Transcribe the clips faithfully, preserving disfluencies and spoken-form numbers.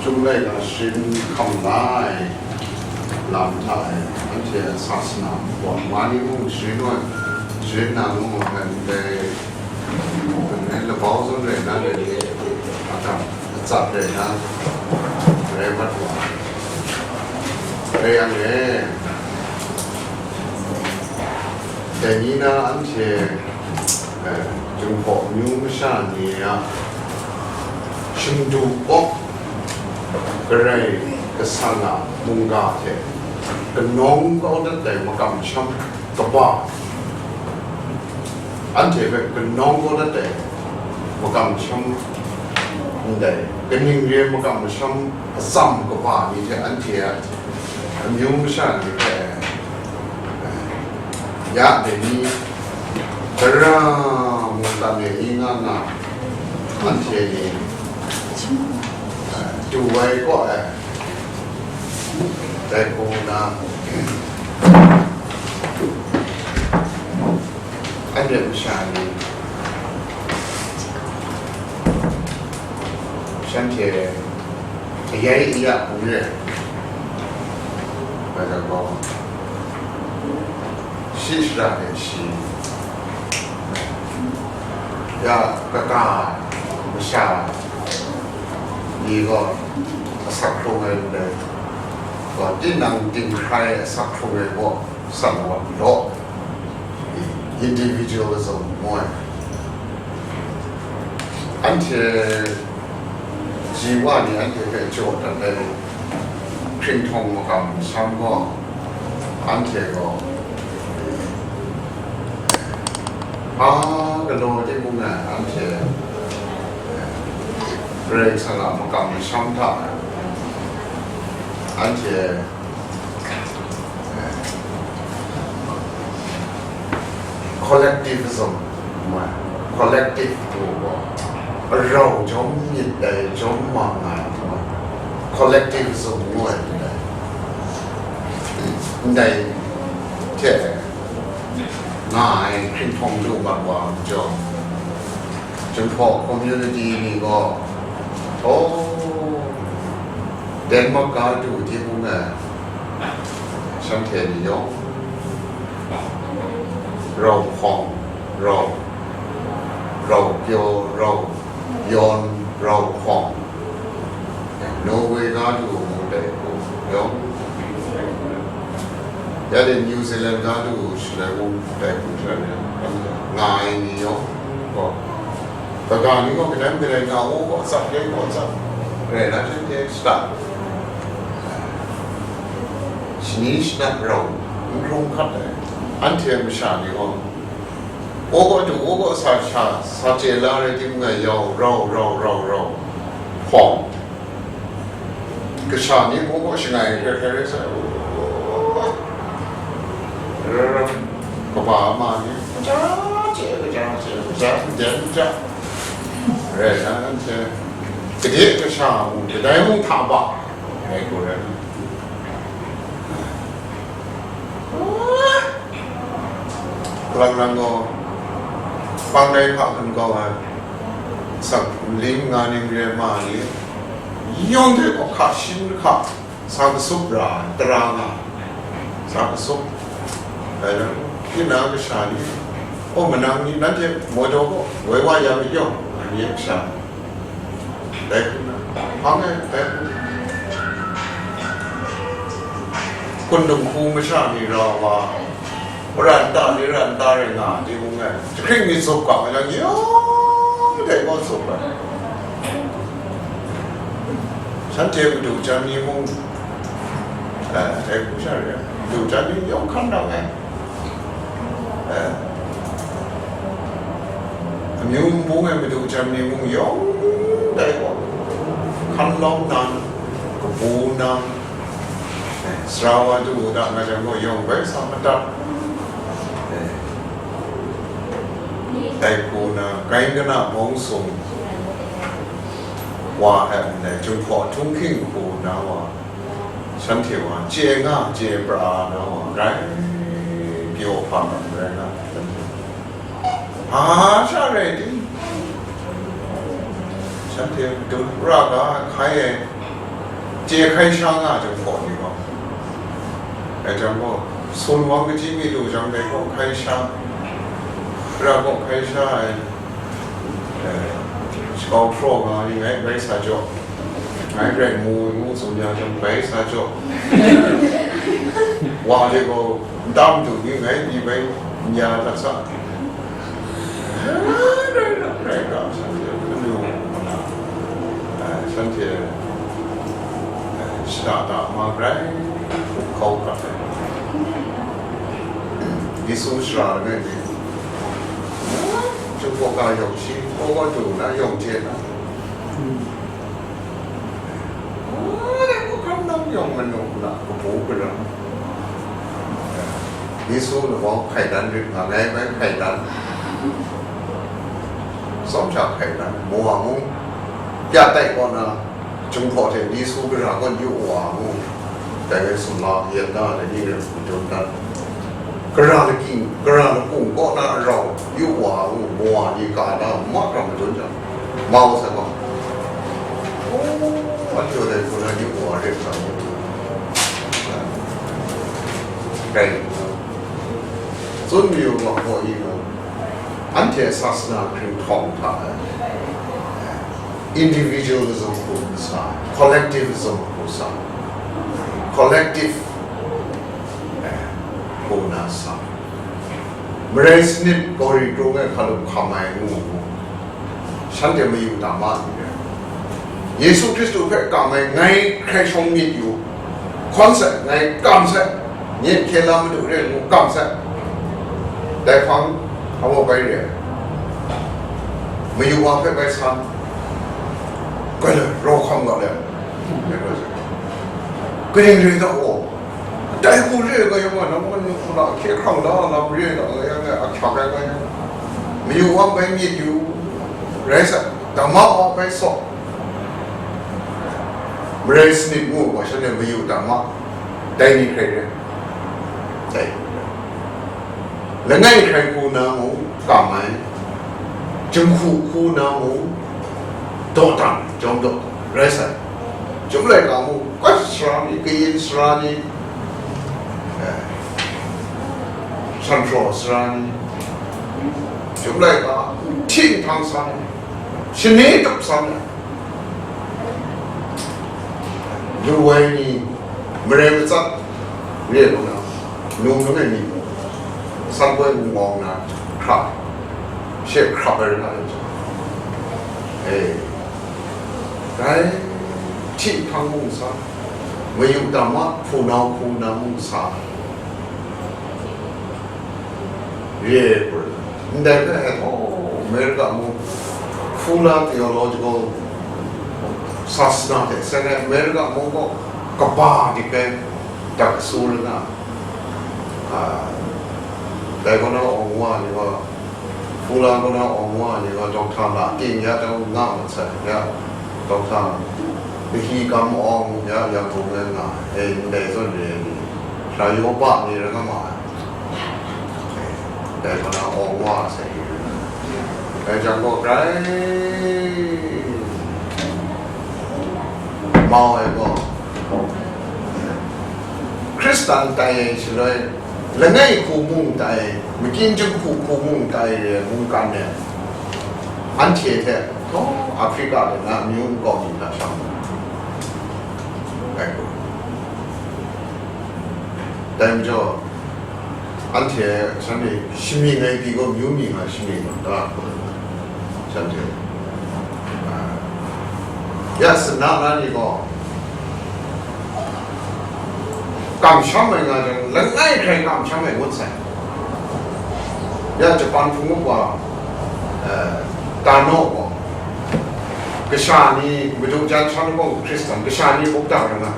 Tung lai ga sharin hkam la ai lam hta e, anhte a sasana gawn wa ni mung sharin wa, sharin na mung ai ndai, ndai labau zawn rai na, dai ni a hta atsat rai na, rai mat wa. Rai yang e, dai ni na anhte, eh, Jinghpaw amyu masha ni a shingdu awk Karai Kasang a mungga hte kanawng kau dat ai makam masham kaba, anhte hpe kanawng kau dat ai makam masham ndai, kaning re ai makam masham atsam kaba ni hte anhte a amyu masha ni hpe, ya dai ni, tara mungdan e ni nga nga, anhte ni, eh, du ai kaw ai, dai hku na, anhte masha ni, shanhte ayai aya hpung re, bai gaw, shi shara de shi, ya kata masha ni gaw asak hkrung ai ndai, gaw, tinang dinghkrai asak hkrung ai gaw, san wan law, individualism ngu ai. Anhte ji wa ni anhte hpe jaw dat ai hkrinhtawng makam masham gaw, anhte gaw, a galaw de mung e, anhte Karai Kasang a makam masham hta anhte collectivism, collective hku gaw, arau jawm myit ai, jawm mang ai, collectivism ngu ai ndai, ndai hte nga ai hkrinhtawng lu mat wa ai majaw, Jinghpaw community ni gaw, oh, Denmark ga du hte mung e, shanhte ni yawng, rau hpawng, rau, rau pyaw, rau yawn, rau hpawng, Norway ga du mung dai hku yawng, ya de New Zealand ga du shaloi mung dai hku shaloi nga ai ni yawng gaw, kaga ni gaw kadai kadai nga, o gaw tsap, rai gaw tsap, rai na shanhte shada, shani shanap rau n hkrung hkat ai, anhte masha ni gaw, o gaw du, o gaw sa, sha, sa chye la rai timung, yau, rau, rau, rau, rau, hpawng, kasha ni o gaw shangai hkrai hkrai rai sai, kaba ma ni, kaja chye, kaja chye, kaja nden kaja, rai na, anhte, gade kasha mung, kadai mung hta ba, rai gaw rai. Kalang lang gaw, bang dai hpa hkun kau ai, sak nlim nga ning re ma ni, yawng hte gaw hka shin hka, sa kasup ra ai, tara nga, sa kasup. Dai lam, hpyi na kasha ni, o, manang ni, nanhte maw daw gaw, woi wa ya myit yaw, nga ni a kasha. Dai hku na, hpang e, dai hku. Hkundung hku masha ni ra wa, ra nta ni ra nta rai nga ai, dai hku ngai. Jahkring myit zup ga ai, yawng dai gaw zup ai. Shanhte madu jan ni mung, eh, dai hku sha re ai. Madu jan ni yawng hkan nang ai. Eh, amyu nbung e madu jan ni mung yawng dai gaw, hkan lawm nan, kabu nan, eh, sara wa du u da nga jang gaw yawng bai sa madat. Eh, dai hku na, grai kana bawng sung wa ai ndai, Jinghpaw htunghking hku na wa, shanhte wa chye nga, chye pra na wa, grai pyaw hpa mat rai nga, shanhte. Hpa sha rai ting, shanhte dum ra ga hkai ai, Chye hkai sha nga ai jang gaw ni gaw, dai jang gaw, sun wang kaji mi lu jang dai gaw hkai sha, ra gaw hkai sha ai, eh, shakau hpraw nga ni ngai bai sa jaw, ngai rai mu ngu tsun ya jang bai sa jaw, wa de gaw, ndam du ni ngai pyi bai n ya dat sa. Rai ra, rai ra, shanhte hpang lu nna, eh, shanhte, eh, shada da ma grai hkau hkrat ai. Yesu shara langai mi, Jinghpaw ga yawng shi, kaw kaw du na, yawng hte na. Hkam nang yawng manu hkuna kabu karam. Yesu lamau hkaidan rit nga ngai mai hkaidan. Tsawm sha hkaidan, mawa mung pya tai kaw na, Jinghpaw hte Yesu gara kaw yu wa mung, dai rai sumla yan na dai ni rai hku dun dan. Gara lakying, gara lakung kaw na rau yu wa ngu, mawa ni ka na mahkra madun jang, mau sai gaw, oh, anhte dai hku na yu wa rep sa ngu. Rai nna, tsun mayu ma hkaw i mung, anhte sasana hkring htawng hta e, individualism hku n sa, collectivism hku sa, collective, eh, hku na sa. Marai sanit gaw ri kru ngai hkalup hkam ai ngu ngu, shanhte mayu tam ma ni re. Yesu Hkristu hpe kam ai ngai hkrai shawng myit yu, hkawn sai, ngai kam sai, nye hkye la Madu re ngu kam sai. Dai hpang, awa bai re ai. Mayu wa hpe bai san, goi le, raw hkam ga le, kaning re da gaw, dai hku re ai ga yawng a, nang manu hku na hkye hkrang da lam re ai ga yawng e, ahkyak ai ga yawng, mayu wa bai myit yu, rai sa, dama wa bai saw, marai sanit ngu wa shanhte mayu dama, dai ni hkrai re. Dai. Langai hkrai hku na mung kam ai, jinghku hku na mung dawdan, jawm dawdan rai sai. Chyum laika mung, kawt sara ni, kayin sara ni, eh, shanhpraw sara ni, chyum laika, hti hpang sara ni, shani tup sara ni, lu wai ni, marai matsat re lu na, num langai mi mung, san poi mung wang na hkra, she hkrap ai rai nga ai jang, e, dai hti hpang mung sa, mayu dama hpunau hku na mung sa, re ai hku rai. Ndai hpe e, oh, America mung, Fuller Theological Sasana hte seng ai America mung gaw kaba dik ai dak su rai nga, a, dai kaw na awng wa ni gaw, Fuller kaw na awng wa ni gaw, Doctor la ting ya taw nga mat sai ya, Doctor Lahi Kam Awng ya, ya hkrum ai nga, e, ndai zawn re ai ni, Hla Yopa ni rai nga ma ai. Dai hpang na awng wa sai. Dai jang gaw grai mau ai gaw, Hkristan tai ai shaloi, langai hku mung tai, makyin jinghku hku mung tai re ai mungkan e, anhte hte, oh, Africa de na amyu nkau ni hta shang, dai hku. Dai majaw, anhte shanhte shamying ai pyi gaw, myu myi nga shamying nga ta, shanhte, a, ya sana na ni gaw, kamsham ai nga jang, langai hkrai kamsham ai ngut sai. Ya Japan hpung wa, eh, Tano gaw, kasha ni, Madu jan shan gaw Hkristan, kasha ni Buddha rai nga,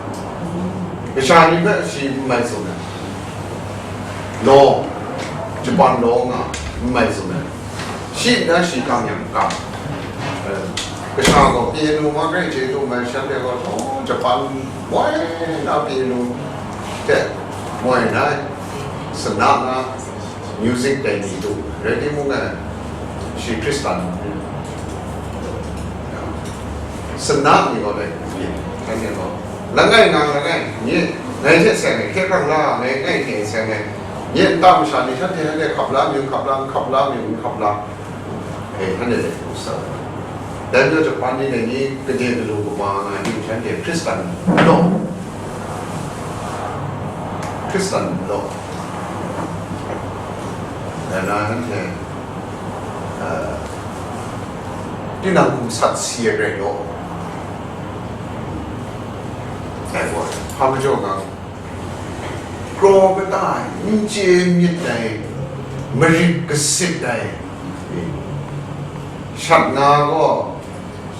kasha ni hpe shi n mai tsun ai. Law, Japan law nga n mai tsun ai. Shi nna shi kang yang kang. Eh, kasha gaw pyi nu ma grai chye du mai, shanhte gaw, oh, Japan moi na pyi nu hte moi na sana na music dai ni du, rai timung, eh, shi Hkristan sana ni gaw dai, shanhte gaw Langai nga langai, nye, ngai hte seng ai, hkye hkrang la, ngai, ngai hte seng ai, nye nta masha ni shanhte, shanhte hkap la mi, hkap la, hkap la mi, hkap la, eh, shanhte hte hkap sa. Dai majaw, Japan ni dai ni gade galu kaba nga ai ni, shanhte Hkristan law, Hkristan law, dai na shanhte, eh, tinang hkum sat si ai rai law. Dai gaw, hpa majaw nga, kraw kata ai, n chye myit ai, marit kasit ai, shat nga gaw,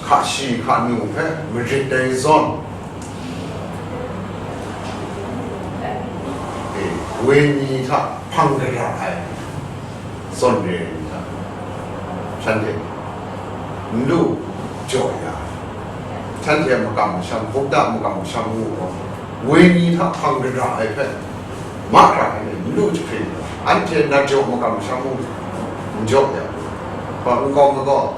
hka shi hka nu hpe marit ai zawn, e, wenyi hta hpang gara ai zawn re ai ni hta, shanhte n lu jaw ya, shanhte a makam masham, Buddha makam masham ngu gaw, wenyi hta hpang gara ai hpe, mahkra ai ni n lu jahpring, anhte nat jaw makam masham mung n jaw ya, hpa n kau magaw,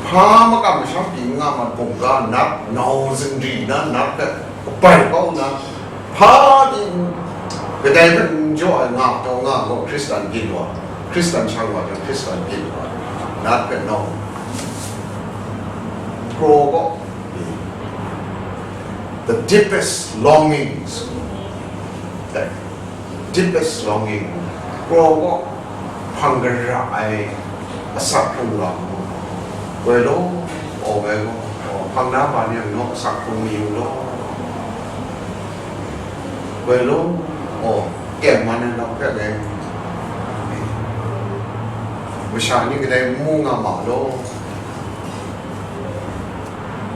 hpa makam masham pyi n nga ma bungga nat, nau zingri na nat hpe kabai kau nna, hpa pyi n, kadai hpe n jaw ai nga taw nga gaw, Hkristan byin wa, Hkristan shang wa jang, Hkristan byin wa, nat hpe nau, kraw gaw, the deepest longings, dai, deepest longing, kraw gaw hpang gara ai asak hkrung lam, goi law, aw, ngai gaw, aw, hpang na ba ni ang naw asak hkrung mi u law, goi law, aw, kyem man ai lam hpe ngai, masha ni kadai n mu nga ma law,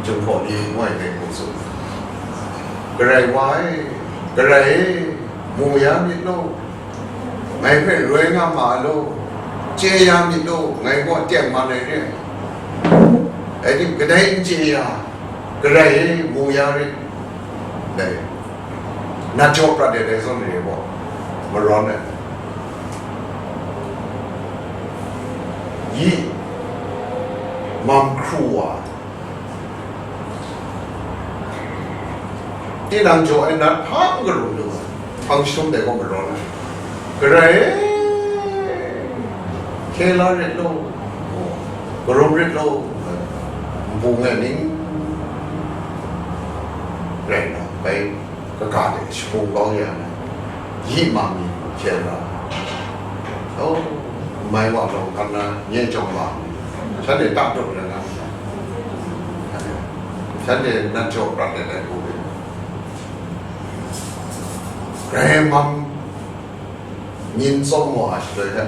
Jinghpaw ni ngu ai hpe hkum tsun, Karai wa e, Karai e, mu ya myit law, ngai hpe roi nga ma law, chye ya myit law, ngai gaw teng man ai re ai. Dai ting, kadai n chye ya, Karai e, mu ya rit, dai, nat jaw prat ai dai zawn re gaw, marawn ai. Yi, mam hkru wa, tinang jaw ai nat hpang karum lu ai, hpang jahtum dai gaw marawn ai. Karai e, hkye la rit law, karum rit law, npu ngai ning rai na, bai kaga de shagu kau ya na, yi ma mi hkye la, oh, mai wa law hkan na, nye jawng ma mi, shanhte ta dut rai na, shanhte nat jaw prat ai dai hku re, grai mam nyin tsawm wa ai shaloi hte,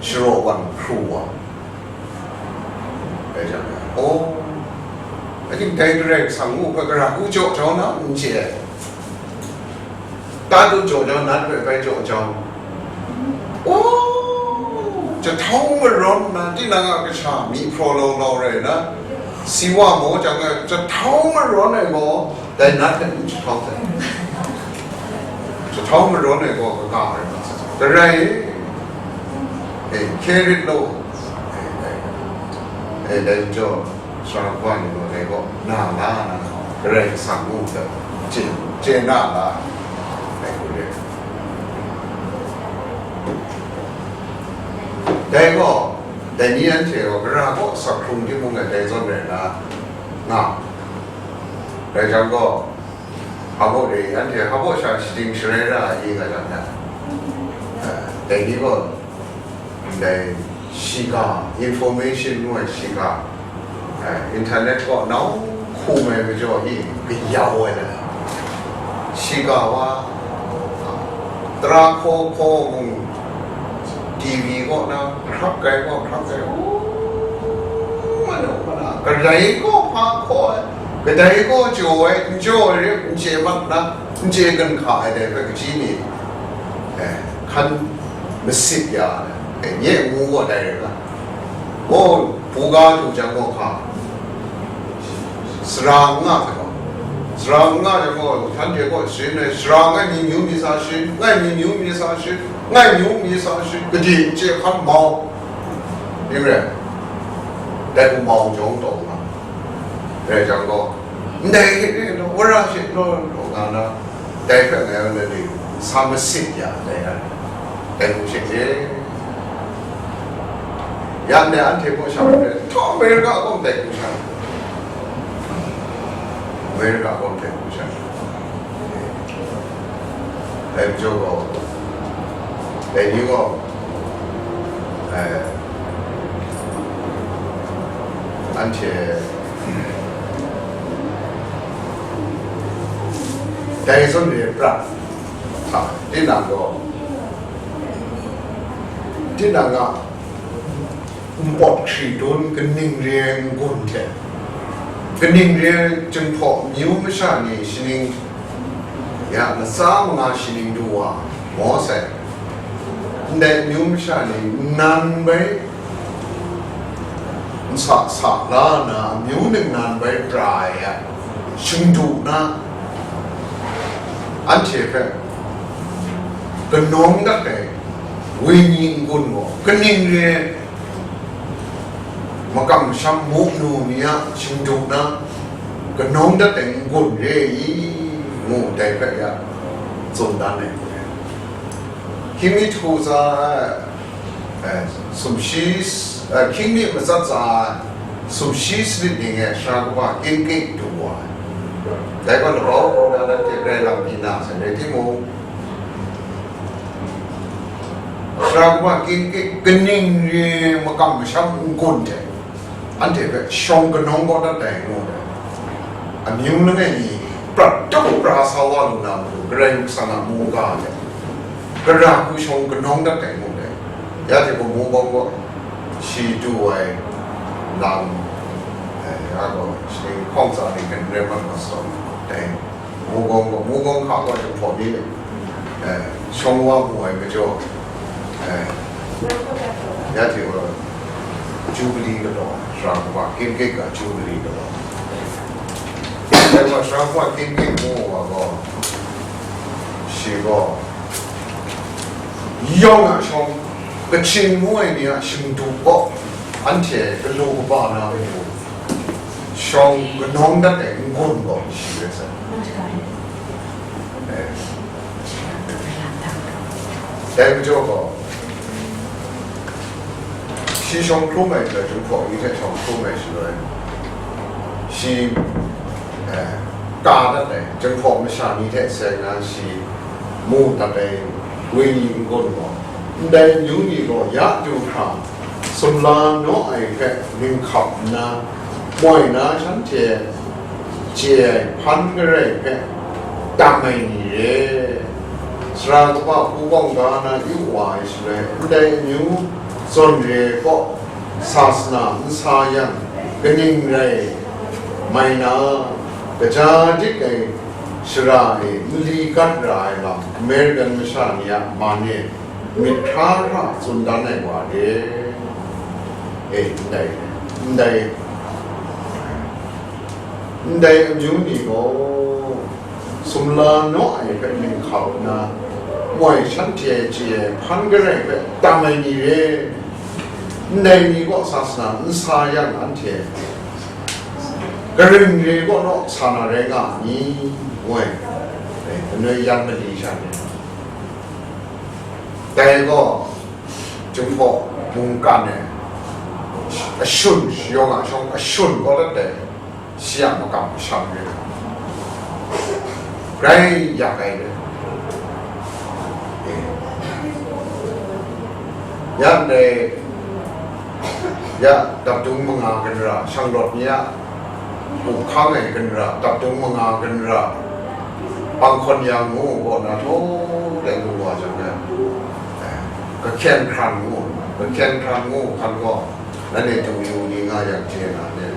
sharaw wan hkru wa, rai jang, oh, ating dai Karai Kasang ngu hpe gara hku jaw jau na n chye ai. Tatut jaw jau, nat hpe bai jaw jau. O, jahtau marawn na, tinang a kasha myi hpraw law law rai na, si wa maw jang, jahtau marawn ai gaw, dai nat hpe n jahtau sai. Jahtau marawn ai gaw kaga rai na, Karai e, e, hkye rit law, e, dai, e, dai jaw, Sara kawa ni gaw dai gaw na la na, Karai Kasang ngu hpe chye, chye na la, dai hku re. Dai gaw, dai ni anhte gaw gara kaw asak hkrung timung e dai zawn rai na, nga, rai jang gaw, hpa baw re, anhte hpa baw sha shading sharai ra ai nga jang na, dai ni gaw, ndai shiga, information ngu ai shiga, eh, internet kaw nau hkum ai majaw i kayau ai na, shiga wa, tara hkaw hkaw mung, T V kaw na, hkrap kai kaw hkrap kai, u, manu, mana, kadai kaw hpa hkaw ai, kadai kaw jaw ai, n jaw ai re, n chye mat na, n chye kan hka ai dai hpe kaji ni, eh, hkan masit ya, eh, nye ngu gaw dai rai nga. Gaw, buga du jang gaw hka, sara n nga hte gaw, sara n nga jang gaw, shanhte gaw sharin ai, sara n ai mi myu mi sa sharin, n ai mi myu mi sa sharin, n ai myu mi sa sharin, gade n chye hkan mau, ning rai, dai hku mau jawng taw nga, rai jang gaw, Ndai hte law, wora hte law, law nga na, dai hpe ngai wa lani sa masit ya, dai hte, dai hku hte hte. Ya ndai anhte gaw sha hpe, htawng America gaw dai hku sha, America gaw dai hku sha. Dai majaw gaw, dai ni gaw, eh, anhte dai zawn re prat hta, tinang gaw, tinang a npawt hkri dun kaning re ai n-gun hte, kaning re ai Jinghpaw amyu masha ni shaning, ya, latsa manga shaning du wa maw sai. Ndai amyu masha ni nnan bai nsa sa la nna, amyu ningnan bai pra ai a, shingdu na, anhte hpe kanawng dat ai wenyi n-gun gaw kaning re ai, makam masham mu nu ni a shingdu na, kanawng dat ai n-gun re i, ngu dai hpe ya tsun dan ai. Hkying mi htu tsa, eh, sumshi, eh, hkying mi matsat tsa, sumshi sanit ning e sara kaba Kinke du wa ai. Dai gaw labau kaw na nanhte grai lam byin na sai rai timung, sara kaba Kinke kaning re makam masham n-gun hte, anhte hpe shawng kanawng kau dat ai ngu ai. Amyu langai mi prat daw pra sa wa lu na matu, Karai Kasang a mungga hte gara hku shawng kanawng dat ai ngu ai. Ya hte gaw, mungkawng gaw shi du ai lam, eh, ya gaw, shi hkawng tsa ni hkan rai mat wa sa dai. Mungkawng gaw, mungkawng hka gaw, Jinghpaw ni, eh, shawng wa mu ai majaw, eh, ya hte gaw, Jubili galaw, sara kaba Kinke a Jubili galaw. Dai wa sara kaba Kinke mu wa gaw, shi gaw, yawng a shawng, Kachin ngu ai ni a shingdu gaw, anhte galu kaba na ai, shawng kanawng dat ai n-gun gaw shi rai sai. Eh. Dai majaw gaw, shi shawng hkrum ai hte, Jinghpaw ni hte shawng hkrum ai shaloi, shi, eh, ka dat ai, Jinghpaw masha ni hte seng na shi mu dat ai wenyi n-gun gaw, ndai amyu ni gaw ya du hkra, sumla naw ai hpe ninghkap nna, moi na shanhte chye ai hpan garai hpe tam ai ni re. Sara kaba hku bawng ga na yu wa ai shaloi, ndai amyu zawn re ai kaw, sasana n sa yang, kaning rai mai na, kaja dik ai shara e nli gat ra ai lam, American masha ni a man e myit hkra hkra tsun dan ai wa re. E, ndai, ndai, ndai amyu ni gaw, sumla naw ai hpe ninghkap nna, moi shanhte chye ai hpan garai hpe tam ai ni re. Ndai ni gaw sasana n sa yang, anhte karing re kaw naw sa na rai nga a ni? Ngu ai, e, lanoi yan mali sha ni. Dai gaw, Jinghpaw mungkan e, ashun, yawng a shawng ashun kau dat ai, shi a makam masham re, grai yak ai re. E. Ya ndai, ya dapdung manga ganra, shanglawt ni a hkum hkang ai ganra, dapdung manga ganra, Bang Hkawn Yang ngu gaw na htaw dai ngu wa jang, eh, Kahkyen Hkran ngu, Kahkyen Hkran ngu hkan gaw, nanhte du yu ni nga yang chye na ni?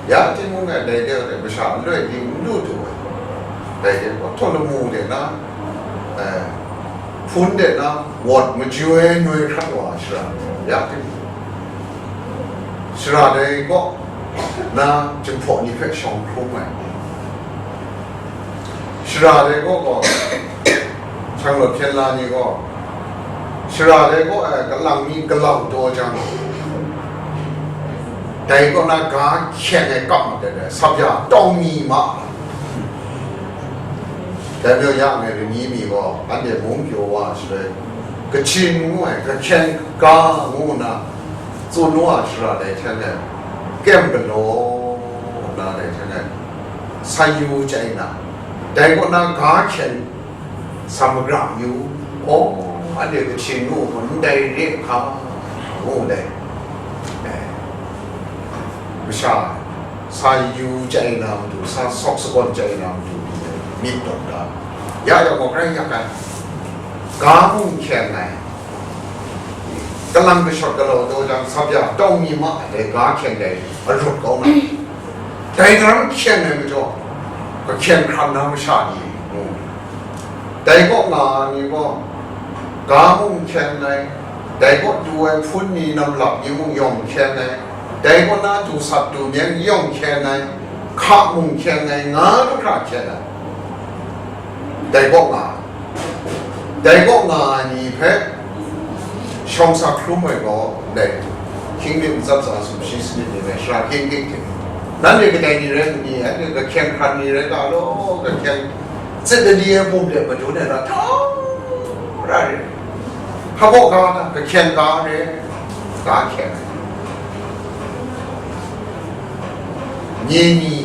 Ya timung e, dai de masha aloi di n lu du ai. Dai de gaw, htaw lamu de na, eh, hpun de na, wawt majoi noi hkrat wa ai shara, ya timung, shara dai kaw na Jinghpaw ni hpe shawng hkrum ai. Shara dai kaw gaw, shanglawt hpyen la ni gaw, shara dai kaw, eh, kalang mi galau taw jang, Dai kaw na ga hkyeng ai kap mat ai, Sabya tawng mi ma. Dai majaw ya ngai lani mi gaw, anhte mung pyaw wa ai shaloi, Kachin ngu ai, Kahkyen ga ngu nna, tsun wa shara dai hten e, kem galaw na dai hten e, san yu chyai na, dai kaw na ga hkyeng sa magra yu, aw, anhte Kachin ngu hkun ndai re hka, ngu dai. Eh, masha, sa yu chyai na matu, sa sawk sagawn chyai na matu, myit tawn da. Ya yang gaw, grai yak ai. Ga mung hkyeng ai. Kalang kashawt galaw taw jang, Sabya tawng mi ma ai, dai ga hkyeng dai arut kau na. Dai daram hkyeng ai majaw, kahkyeng hkran na masha ni, ngu. Dai kaw nga ai ni gaw, ga mung hkyeng ai, dai kaw du ai hpun ni namlap ni mung yawng hkyeng ai, dai kaw na du sat du myeng yawng hkyeng ai, hka mung hkyeng ai, nga lu hkra hkyeng ai. Dai kaw nga ai. Dai kaw nga ai ni hpe shawng sa hkrum ai gaw, dai hkying de matsat tsa sumshi sanit ni rai, shara hkying hkying hte, nanhte kadai ni rai mu ni, anhte kahkyeng hkran ni rai ga law, kahkyeng tsit lali ai bum de madun ai ra htau ra re. Hpa baw ga na, kahkyeng ga re, ga hkyeng ai. Nye ni.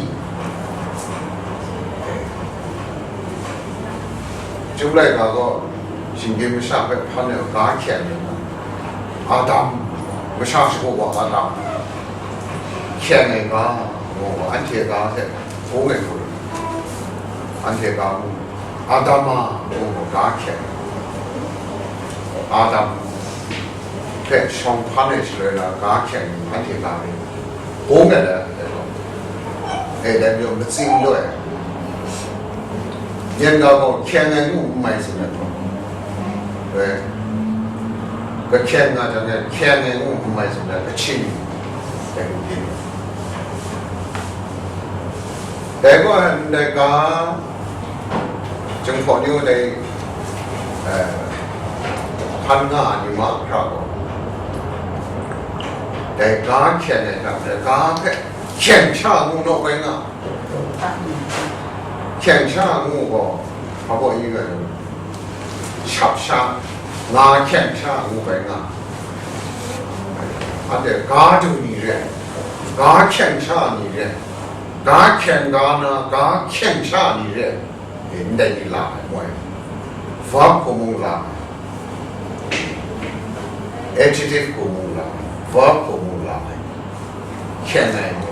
Chyum laika gaw, shinggyim masha hpe hpan ai ga hkyeng ai, Adam, masha shagu wa Adam, hkyeng ai ga, gaw, anhte ga hte bung ai hku, anhte ga mung, Adama, gaw, ga hkyeng ai, Adam hpe shawng hpan ai shaloi na, ga hkyeng ai, anhte ga re. Bung ai dai, e, dai majaw matsing loi ai. Yen ga gaw hkyeng ai ngu n mai tsun ai hkawm. E, kahkyeng nga jang e, hkyeng ai ngu n mai tsun ai, Kachin, dai ngu byin ai. Dai gaw ndai ga, Jinghpaw ni dai, eh, hkan nga ai ni mahkra gaw, dai ga hkyeng ai hta, dai ga hpe hkyeng sha ngu naw bai nga. Hkyeng sha ngu gaw, hpa baw yi ga, shap sha, nga hkyeng sha ngu bai nga. Anhte ga du ni re, ga hkyeng sha ni re, ga hkyeng ga na, ga hkyeng sha ni re, e, ndai ni la ai, moi. Verb hku mung la ai, adjective hku mung la ai, verb hku mung la ai. Hkyeng ai mu.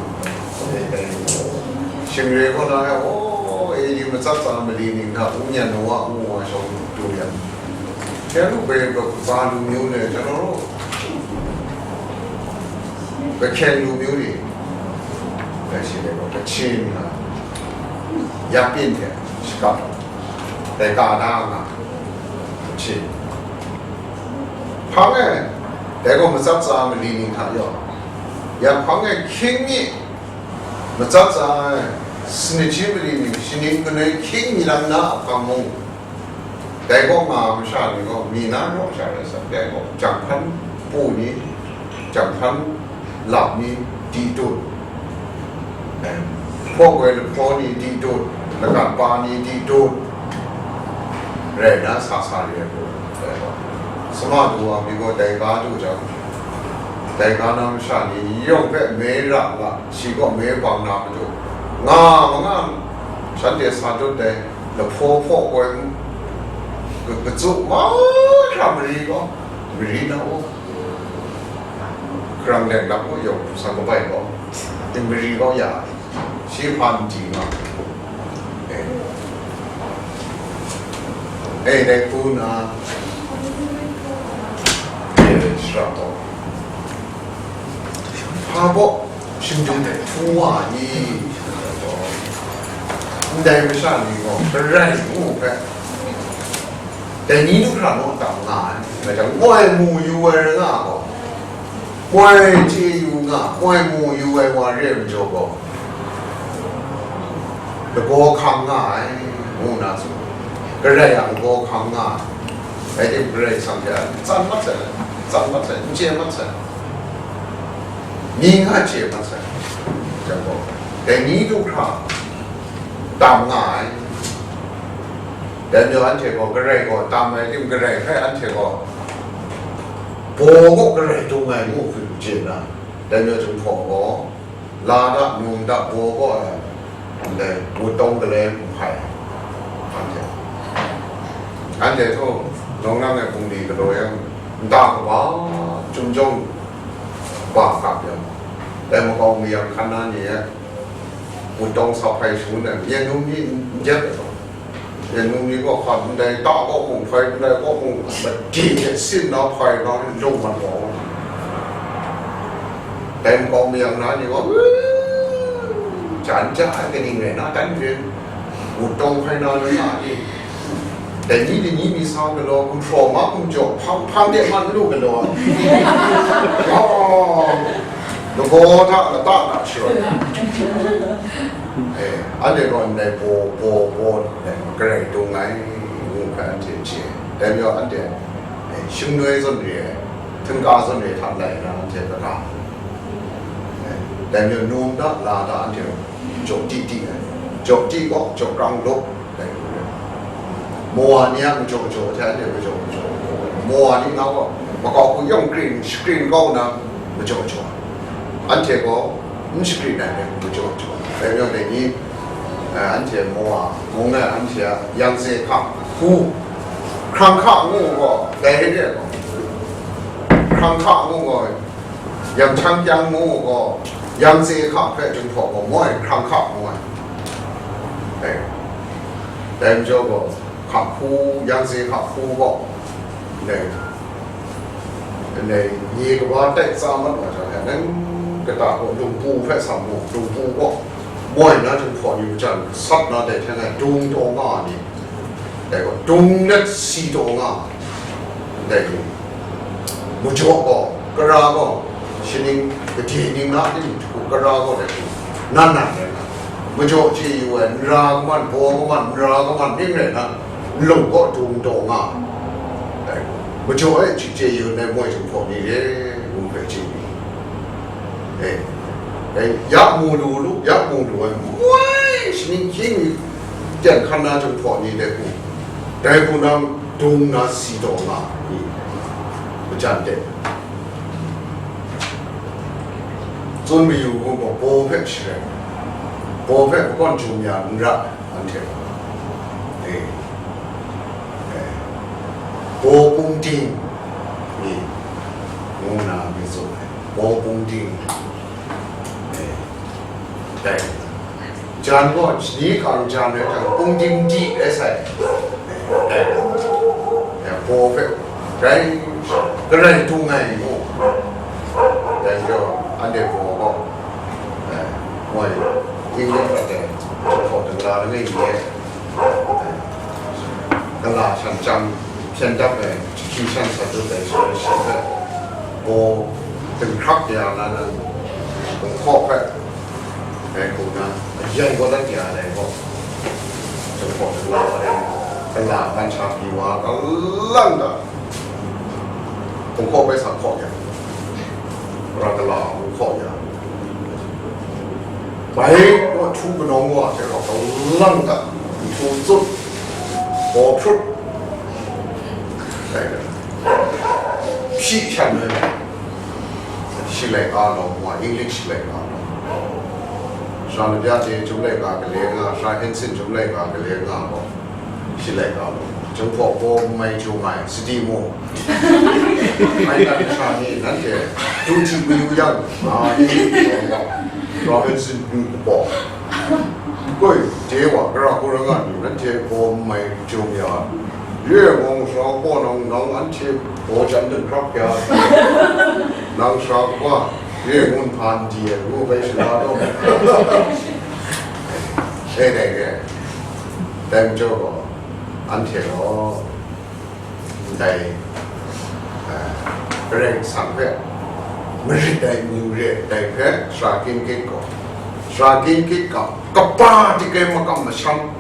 Shingre kaw na e, o, e, yu matsat tsa mali ning hta, Wunyan Noa ngu wa shawng du yang, hkyen lu hpe, ba lu myu ni, ကျွန်တော်တို့ Kahkyeng lu myu ni, dai shi le gaw, Kachin na, Yapyin hte shakap, dai ka da nga, Kachin. Hpang e, dai gaw matsat tsa mali ni hta yaw, ya hpang e hkying mi, matsat tsa ai, sanit shi mali ni, shaning kanoi hkying mi lam na a hpang mung, dai kaw nga ai masha ni gaw, mi na rawng sha rai sa, dai gaw, jang hpan pu ni, jang hpan lap ni, di dut, eh, hpaw goi lahpaw ni, di dut, lagat pa ni, di dut, rai na sa sa re ai hku, dai gaw, sama du wa mi gaw, dai ga du jang, dai ga na masha ni yawng hpe me ra nga, shi gaw me bang na matu, nga ma nga, shanhte sa dut dai, lahpaw hpaw koi n, ka, katsu mahkra mari gaw, mari na u, hkarang leng lap u, yawng sa kabai gaw, mari gaw ya, shi hpa n di nga, e, e, dai hku na, e, shara gaw, hpa baw, shingdum hte hpung wa ai ni? Ndai masha ni gaw, Karai ngu hpe, dai ni du hkra naw tam nga ai, rai jang, moi mu yu ai rai nga gaw, moi chye yu nga, moi mu yu ai wa re ai majaw gaw, lagaw hkang nga ai, ngu nna tsun, Karai a lagaw hkang nga ai, rai tim Karai Kasang hpe a tsan mat sai, tsan mat sai, n chye mat sai. Mying a chye mat sai, jang gaw, dai ni du hkra tam nga ai. Dai majaw anhte gaw garai gaw tam ai tim, garai hpe anhte gaw baw kaw garai dung ai ngu hku chye na, dai majaw Jinghpaw gaw la da, num da, baw kaw ai, ndai wutdawng gale nhpai ai. Anhte, anhte htaw nawng nang ai bungli galaw yang, nta kaba, chyum jawng ba kap yang, dai makau mayam hkan na ni e, wutdawng sa hpai shangun ai, yen num ni n jep ai gaw, yen num ni gaw hkan ndai ta kaw mung hpai, ndai kaw mung madi hte sin na hpai na lung mat gaw, dai makau mayam na ni gaw, jan ja ai kaning rai na, dan yen wutdawng hpai na lung na ni, dai ni, dai ni mi sa galaw, gumhpraw ma gumjaw, hpang, hpang de man lu galaw. Oh, lagaw hta lata hta sharawt. Eh, anhte gaw ndai baw, baw, baw, ndai garai dung ai, ngu hpe anhte chye. Dai majaw anhte, eh, shingnoi zawn re ai, htingka zawn re hta lai na anhte kaga. Eh, dai majaw num da, la da, anhte jaw di di ai. Jaw di gaw, jaw krang lup, dai hku re. Mawa ni a majaw jaw hte anhte majaw jaw, mawa ni nga gaw, makau hku yawng kring shakring kau na majaw jaw, anhte gaw n shakrin ai dai hku majaw jaw. Dai majaw dai ni, eh, anhte mawa mung e anhte a yang ze hka hku, hkrang hka ngu gaw, dai re ai gaw, hkrang hka ngu gaw, yang hkyang kyang ngu gaw, yang ze hka hpe Jinghpaw gaw moi hkrang hka ngu ai. Dai, dai majaw gaw, hka hku, yang ze hka hku gaw, ndai, ndai nye kaba tai tsa mat wa jang, nang kata gaw lungpu hpe sam mu, lungpu gaw moi na Jinghpaw ni majan sat na dai hten e dung taw nga ai ni, dai gaw dung let si taw nga ai, dai ni, majaw gaw, kara gaw, shaning gade ning na ning hku kara gaw dai hku nan nan rai nga, majaw chye yu ai, n ra kaman, baw kaman, n ra kaman ning rai na, nlung gaw dung taw nga ai. Dai, majaw e chye chye yu ai moi Jinghpaw ni re, ngu hpe chye mi. E, dai, ya mu lu lu, ya mu lu ai, moi shaning hkying mi teng hkan na Jinghpaw ni dai hku, dai hku nang dung na si taw nga ai, majan de. Tsun mayu ngu gaw, baw hpe sharen, baw hpe makawn jum ya n ra, anhte gaw. E, e, baw pung ting ni, ngu nna mi tsun ai, baw pung ting, e, dai. Jan gaw, shani hkang jan rai jang, pung ting di rai sai. Dai, dai, baw hpe, dai, garai dung ai mu. Dai majaw, anhte baw gaw, eh, moi, England rat ai, Jinghpaw dingla langai mi e, eh, gala shan chyam hpyen dap ai, jahki shan sat dut ai, shaloi shi hpe, baw, dinghkrak ya na nan, dinghkaw hpe, dai hku na, ayan kau dat ya ai gaw, Jinghpaw dingla wa ai, gala ban sha pyi wa, galang ga, dinghkaw bai sa hkaw ya, ra gala hkaw ya, bai gaw htu kanawng wa hte rau galang ga, nhtu tsun, gaw hprut, dai ga, hpyi shan ai, shi laika law, wa English shi laika law, sha Nabya hte chyum laika gale nga, sha Hensin chyum laika gale nga gaw, shi laika law, Jinghpaw baw n mai chyu mai, sadi mu. Ai lat masha ni, nanhte du hti mayu yang, a, English law, sha Hensin du kaba. Koi, de wa, gara hku ra nga ni, nanhte baw n mai chyu ya. Ye mung sha kaw nang, nang anhte baw jan dinghkrak ya, nang sha kaba, ye ngun hpan di ai, ngu bai shala taw. E dai re, dai majaw gaw, anhte gaw, ndai, eh, Karai Kasang hpe marit ai amyu re ai dai hpe, sara kyin kit gaw, sara kyin kit ga, kaba dikai makam masham,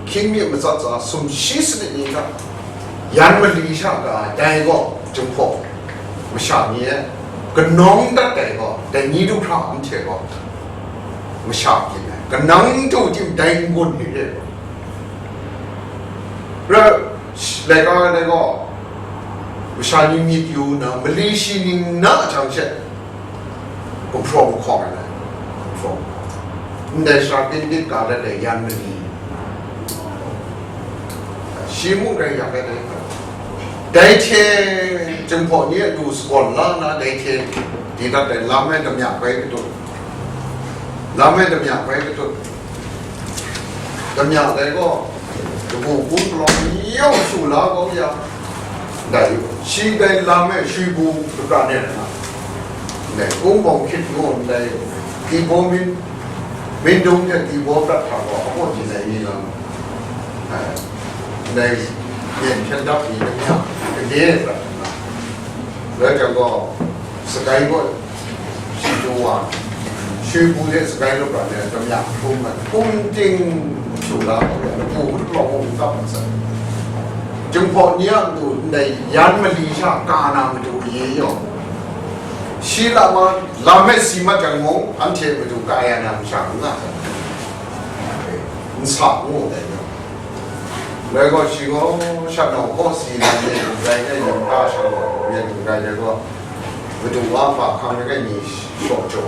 hkying mi matsat tsa sumshi sanit ni hta yan mali sha ga ai, dai gaw Jinghpaw masha ni e, Kanawng dat ai gaw, dai ni du hkra anhte gaw masha byin ai, kanang du tim dai n-gun ni re. Ra, laika ai gaw, masha ni myit yu nna, mali shi ning na jang she, gumhpraw mahkawng ai, gumhpraw mahkawng. Ndai sara pyit pyit ga dat ai yan mali, shi mung rai yak ai dai hpe, dai hte, Jinghpaw ni a lu sagawn la nna, dai hte di dat ai lam ai damya bai katut, lam ai damya bai katut, damya dai gaw, kabu kun palawng ni yawng shu la kau ya, dai, shi dai lam ai shui bu shapra ne na, dai, kung bawng hkyit ngu ndai, di baw min, min dung hte di baw prat hta gaw, a baw di dai ni lam, eh, dai, yen hpyen dap ni damya, kade prat nna, dai jang gaw, sakai gaw, shi du wa, shui bu de sakai lup ra de, damya hkrum ai, hkum ting shu la, lapu hkrum lawng hkrum kap ai san. Jinghpaw ni a matu ndai yan mali sha ka na matu ye yaw, shi lama lam e si mat jang mung, anhte matu ka ya na masha n nga sai. N sa ngu dai yaw. Rai gaw, shi gaw, shat nau hkaw si na myen grai de, yin ta sha gaw, myen grai de gaw, madu wa hpa hkang de ni shaw jaw,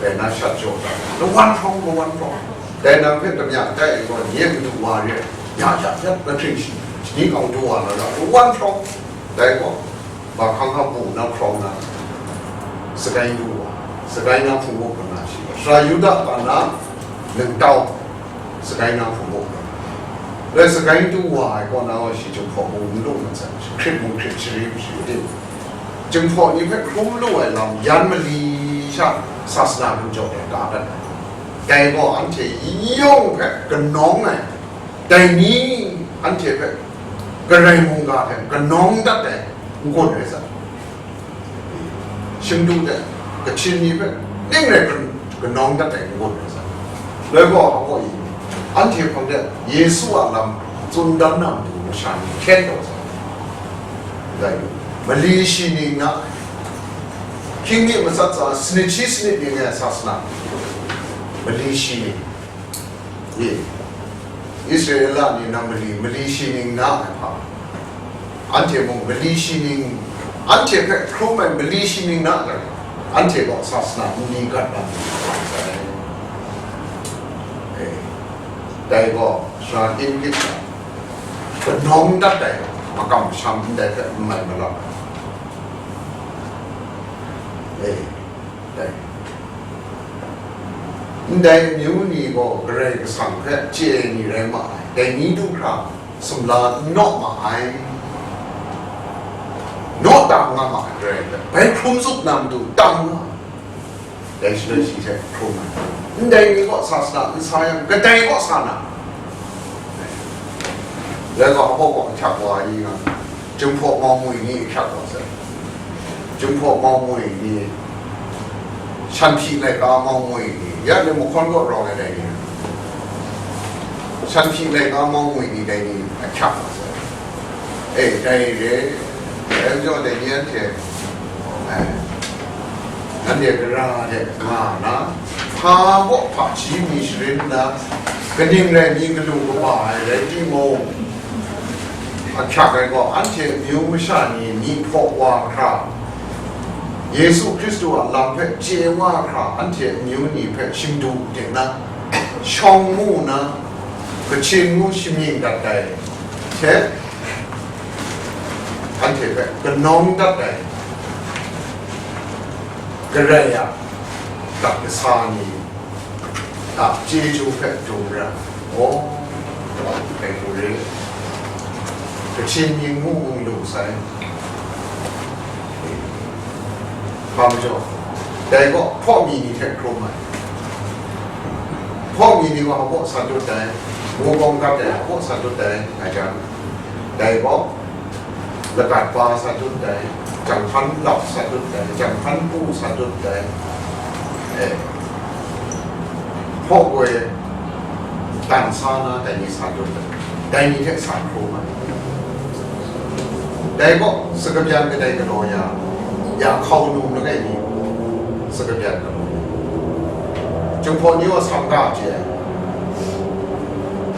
rai na shat jaw, lawan hprawng, lawan hprawng. Dai nang hpe damya tai ai gaw, nye madu wa re, ya ya ya, na hpring shi, shani kang du wa na, lawan hprawng. Dai gaw, ba hkang hkang bu na hprawng na, sakai du wa, sakai na hpung muk na shi, sara Yuda ga na lingtau, sakai na hpung muk na, rai sakai du wa ai kaw na gaw, shi Jinghpaw mung n lu mat sai, hkrit mung hkrit shari shi ting, Jinghpaw ni hpe hkrum lu ai lam, yan mali sha sasana hkum jaw ai ga dat ai. Dai gaw anhte yawng hpe kanawng ai, dai ni anhte hpe Karai mungga hte kanawng dat ai n-gun rai sa, Shingdu hte Kachin ni hpe ning rai kan-, kanawng dat ai n-gun rai sa, loi gaw a kaw i, anhte hpang de Yesu a lam tsun dan na matu masha ni hkyen taw sa, dai, mali shi ning na, hkying mi matsat tsa, sanit shi sanit ning ai sasana, mali shi ning, ye, Israela ni nang mali, mali shi ning na ai hpa, anhte mung mali shi ning, anhte hpe hkrum ai mali shi ning na ai, anhte gaw sasana nni gat na, eh, dai gaw, sara kin git na, kanawng dat ai makam masham ndai hpe n mai malawt ai. Eh, dai. Ndai amyu ni gaw Karai Kasang hpe chye ai ni rai ma ai. Dai ni du hkra sumla n naw ma ai. Naw tam nga ma ai Karai hpe. Bai hkrum zup na matu tam nga ai. Dai shaloi shi hte hkrum ai. Ndai ni kaw sa sa, n sa yang, kadai kaw sa na. Dai gaw, hpaw gaw ahkyak wa ai ni nga, Jinghpaw mau mwi ni ahkyak wa sai. Jinghpaw mau mwi ni, Shanhpyi laika mau mwi ni, ya ni mahkawn kaw rawng ai dai ni, Shanhpyi laika mau mwi ni dai ni ahkyak wa sai. E, dai re, dai majaw dai ni anhte, e, nanhte gara de nga na, hpa kaw hpaji mi sharin nna, kaning rai mi galu kaba ai rai timung, ahkyak ai gaw, anhte amyu masha ni myi hpaw wa hkra, Yesu Hkristu a lam hpe chye wa hkra, anhte amyu ni hpe shingdu ting na, shawng mu na, Kachin ngu shamying dat ai hte, anhte hpe kanawng dat ai, Karai a dak kasa ni a chyeju hpe dum ra, aw, dai hku re, Kachin mying mu mung lu sai. Hpa majaw, dai gaw hpaw mi ni hte hkrum ai. Hpaw mi ni gaw hpaw sa dut ai, mu gawng gat ai, hpaw sa dut ai, nga jang, dai gaw, lagat pa sa dut ai, janghpan lap sa dut ai, janghpan pu sa dut ai, e, hpaw goi tan sa na dai ni sa dut ai, dai ni hte sa hkrum ai. Dai gaw, sakabyan kadai galaw ya, Ya hkau num langai mi, sa kabyan na mu. Jinghpaw ni gaw sam ga chye,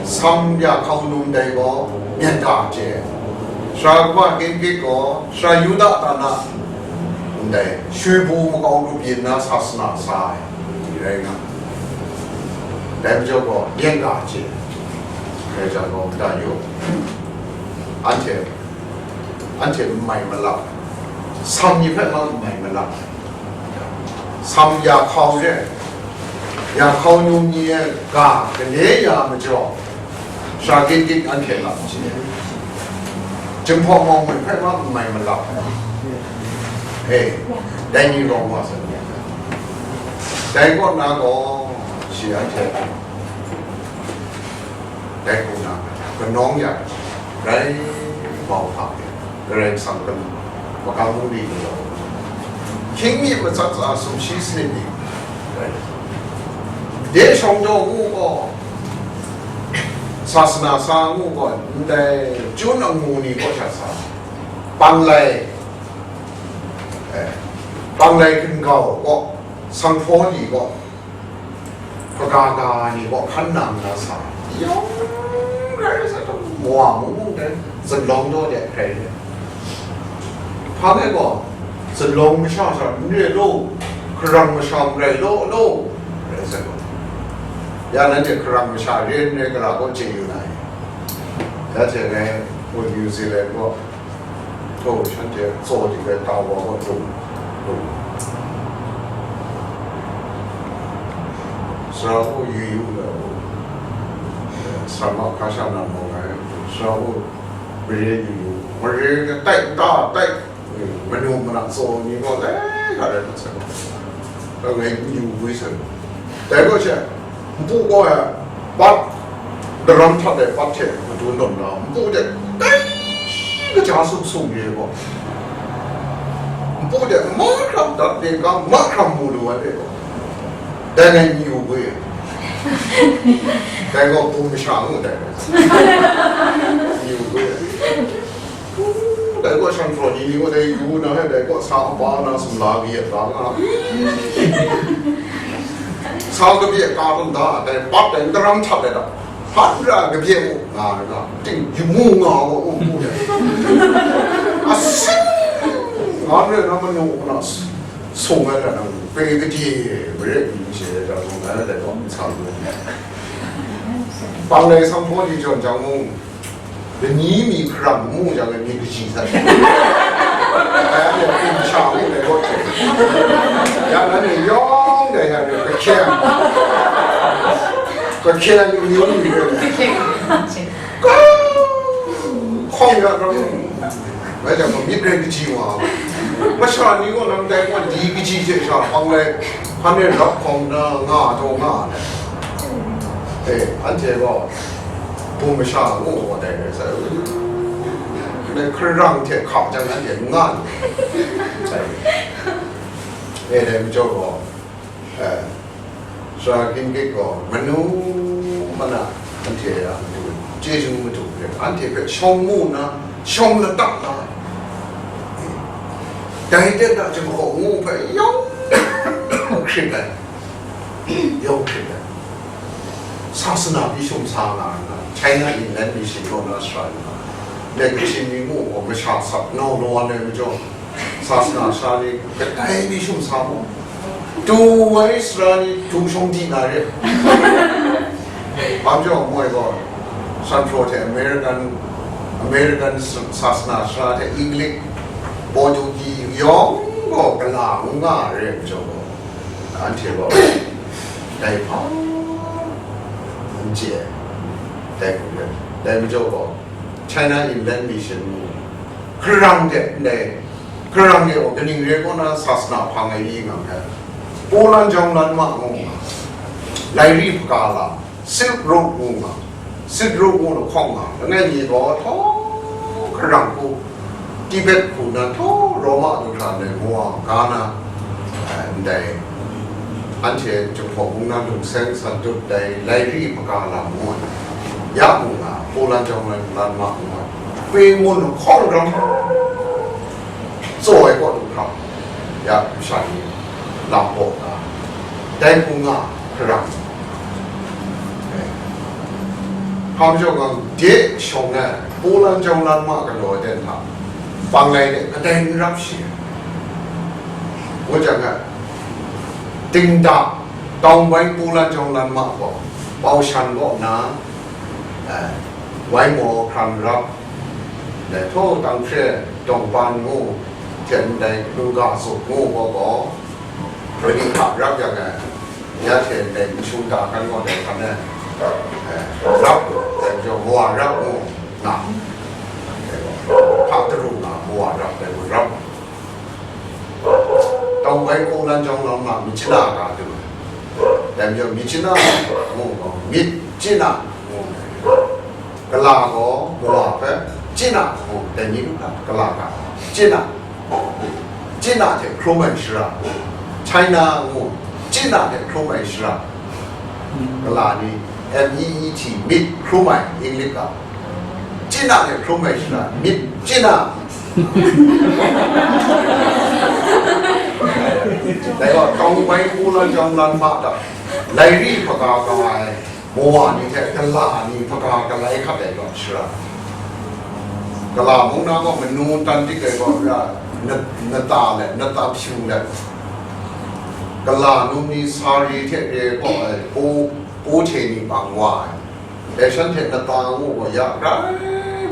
sam ya hkau num dai gaw myen ga chye, sara kaba ginggit gaw sara Yuda ta na ndai shwi bu makau lu byin na sasana sa ai ni rai nga, dai majaw gaw myen ga chye, rai jang gaw, da yu, anhte anhte n mai malap, sam ni hpe ma n mai malap, sam ya hkau re, ya hkau num ni e ga gale ya majaw, sara ginggit anhte lam chye, Jinghpaw mawng mung hpe ma n mai malap, e, dai ni rawng wa sa ni, dai kaw na gaw, shi anhte dai hku na, kanawng ya, rai bau hta e, Karai Kasang kan, makam mung ni ni gaw, hkying mi matsat tsa sumshi sanit ni, rai, de shawng jaw ngu gaw, sasana sa ngu gaw, ndai chyun amu ni kaw sha sa, panglai, eh, panglai hkingau gaw, sanghpaw ni gaw, hpaga ga ni gaw hkan nang na sa, yawng rai sa, mawa mung mung dai, zunlawng daw de hkrai de. Hpa ngai gaw, zunlawng masha sha n re law, hkarang masha n rai law law, rai sa gaw, ya nanhte hkarang masha re n rai, gara gaw chye yu na i? Ya hte ngai, New Zealand gaw, htaw shanhte tsaw di ai tau wa gaw lung, lung, sara u yu yu na u, sara ma hka sha na mawng ai, sara u mare yu yu, mare na tai nta tai, manu mana tsaw ni gaw lai ga rai mat sai. Dai ngai n yu bwi sai. Dai gaw she, npu gaw e, bat, daram htat ai bat hte matu nawn na, npu de, dai kaja sum sum re gaw, npu de mahkram dat le ga, mahkram mu lu ai re gaw, dai ngai n yu bwi. Dai gaw hpung masha ngu dai, n yu bwi. Dai gaw shan hpraw ni ni gaw dai yu na he, dai gaw sa kaba na sumla kayat la nga. Sa kabye ka tawn da, dai bat dai ndaram htat ai da. Hpat ra kabye u nga ai da. Ting yu mu nga wa u mu dai. Asin nga re na manu na sung ai da na pe kabye mare ni she da sung ai da gaw sa lu. Panglai sanghpaw ni jawn jang mung, lani mi hkarang mu jang ai mi kaji sat. Ai, anhte hkum sha mi dai gaw hte, ya, nanhte yawng dai ya, kahkyeng, kahkyeng amyu ni rai. Hkawng ya ram, rai jang gaw, myit rai kaji wa. Masha ni gaw nang dai gaw, di kaji hte sha hpang lai, hpan e rap hkawng na nga taw nga ai. E, anhte gaw, hpung masha ngu gaw dai rai sai, dai hkarang hte hkap jang anhte n nga lu sai. E, dai majaw gaw, e, sara ginggit gaw manu mana anhte a matu chyeju matu hpe, anhte hpe shawng mu nna, shawng latak la ai. Dai de na jahkaw ngu hpe yawng hkrit ai, yawng hkrit ai. Sasana byi shum sa nga nna, China Inland Mission kaw na sara nna, Kachin mi mu gaw masha sap nau law ai majaw, sasana sara ni kadai byi shum sa mu. Tu ai sara ni tu shawng di na re. Bam jaw moi gaw, San Pro hte American, American sasana sara hte English, Portuguese yawng gaw gala ngu nga re majaw gaw, anhte gaw dai hpa n chye ai, dai hku rai. Dai majaw gaw, China Inland Mission mu, hkarang de ndai, hkarang de gaw kaning re kaw na sasana hpang ai ni nga ai, Polan jawng lan ma ngu nga, lairi hpaka la, Silk Road ngu nga, Silk Road ngu lahkawng nga, langai mi gaw htaw hkarang hku, Tibet hku na htaw Roma du hkra ndai Moa, Ghana, eh, ndai anhte Jinghpaw mung na lung seng san dut dai lairi hpaka lam ngu ai, ya mu nga, Polan jawng lan, lan ma ngu ai, kwi ngun lahkawng ram tsaw ai kaw du hkra, Ya, masha ni lam baw na, dai hpung nga hkarang. Hpa majaw gang de shawng ai, Polan jawng lan ma galaw ai hta, bang lai de kadai n rap shi. Ngu jang ga, dingda, tawng bai Polan jawng lan ma gaw, Pau Shan kaw na, eh, wai maw hkrang rap, dai htaw tang hkre, Dawng Pan ngu, hte ndai Lungga Zup ngu gaw gaw, Rani hta rap yang ai, ya hte ndai n shung da kan gaw dai hkan e, eh, rap, dai majaw mawa rap ngu nga, hpa taru nga mawa rap dai ngu rap. Tawng bai Polan jawng lan ma, mi chana ga du ai. Dai majaw mi chana ngu gaw, mi chana ngu ai. Kala gaw mawa hpe chana ngu, dai ni lu hta kala ga, chana, chana hte hkrum ai shara, China ngu, chana hte hkrum ai shara, kala ni, M E E T, meet, hkrum ai, English ga, chana hte hkrum ai shara, meet, chana. Dai gaw, tawng bai Polan jawng lan ma hta, lairi hpaga ga ai, mawa ni hte kala ni hpaga galai hkat ai gaw shara. Kala mung na gaw manu tan dik ai gaw ra, na, nata let, nata hpyu let, kala num ni sari hte re gaw ai, po, po hte ni bang wa ai. Dai shanhte nata ngu gaw ya grai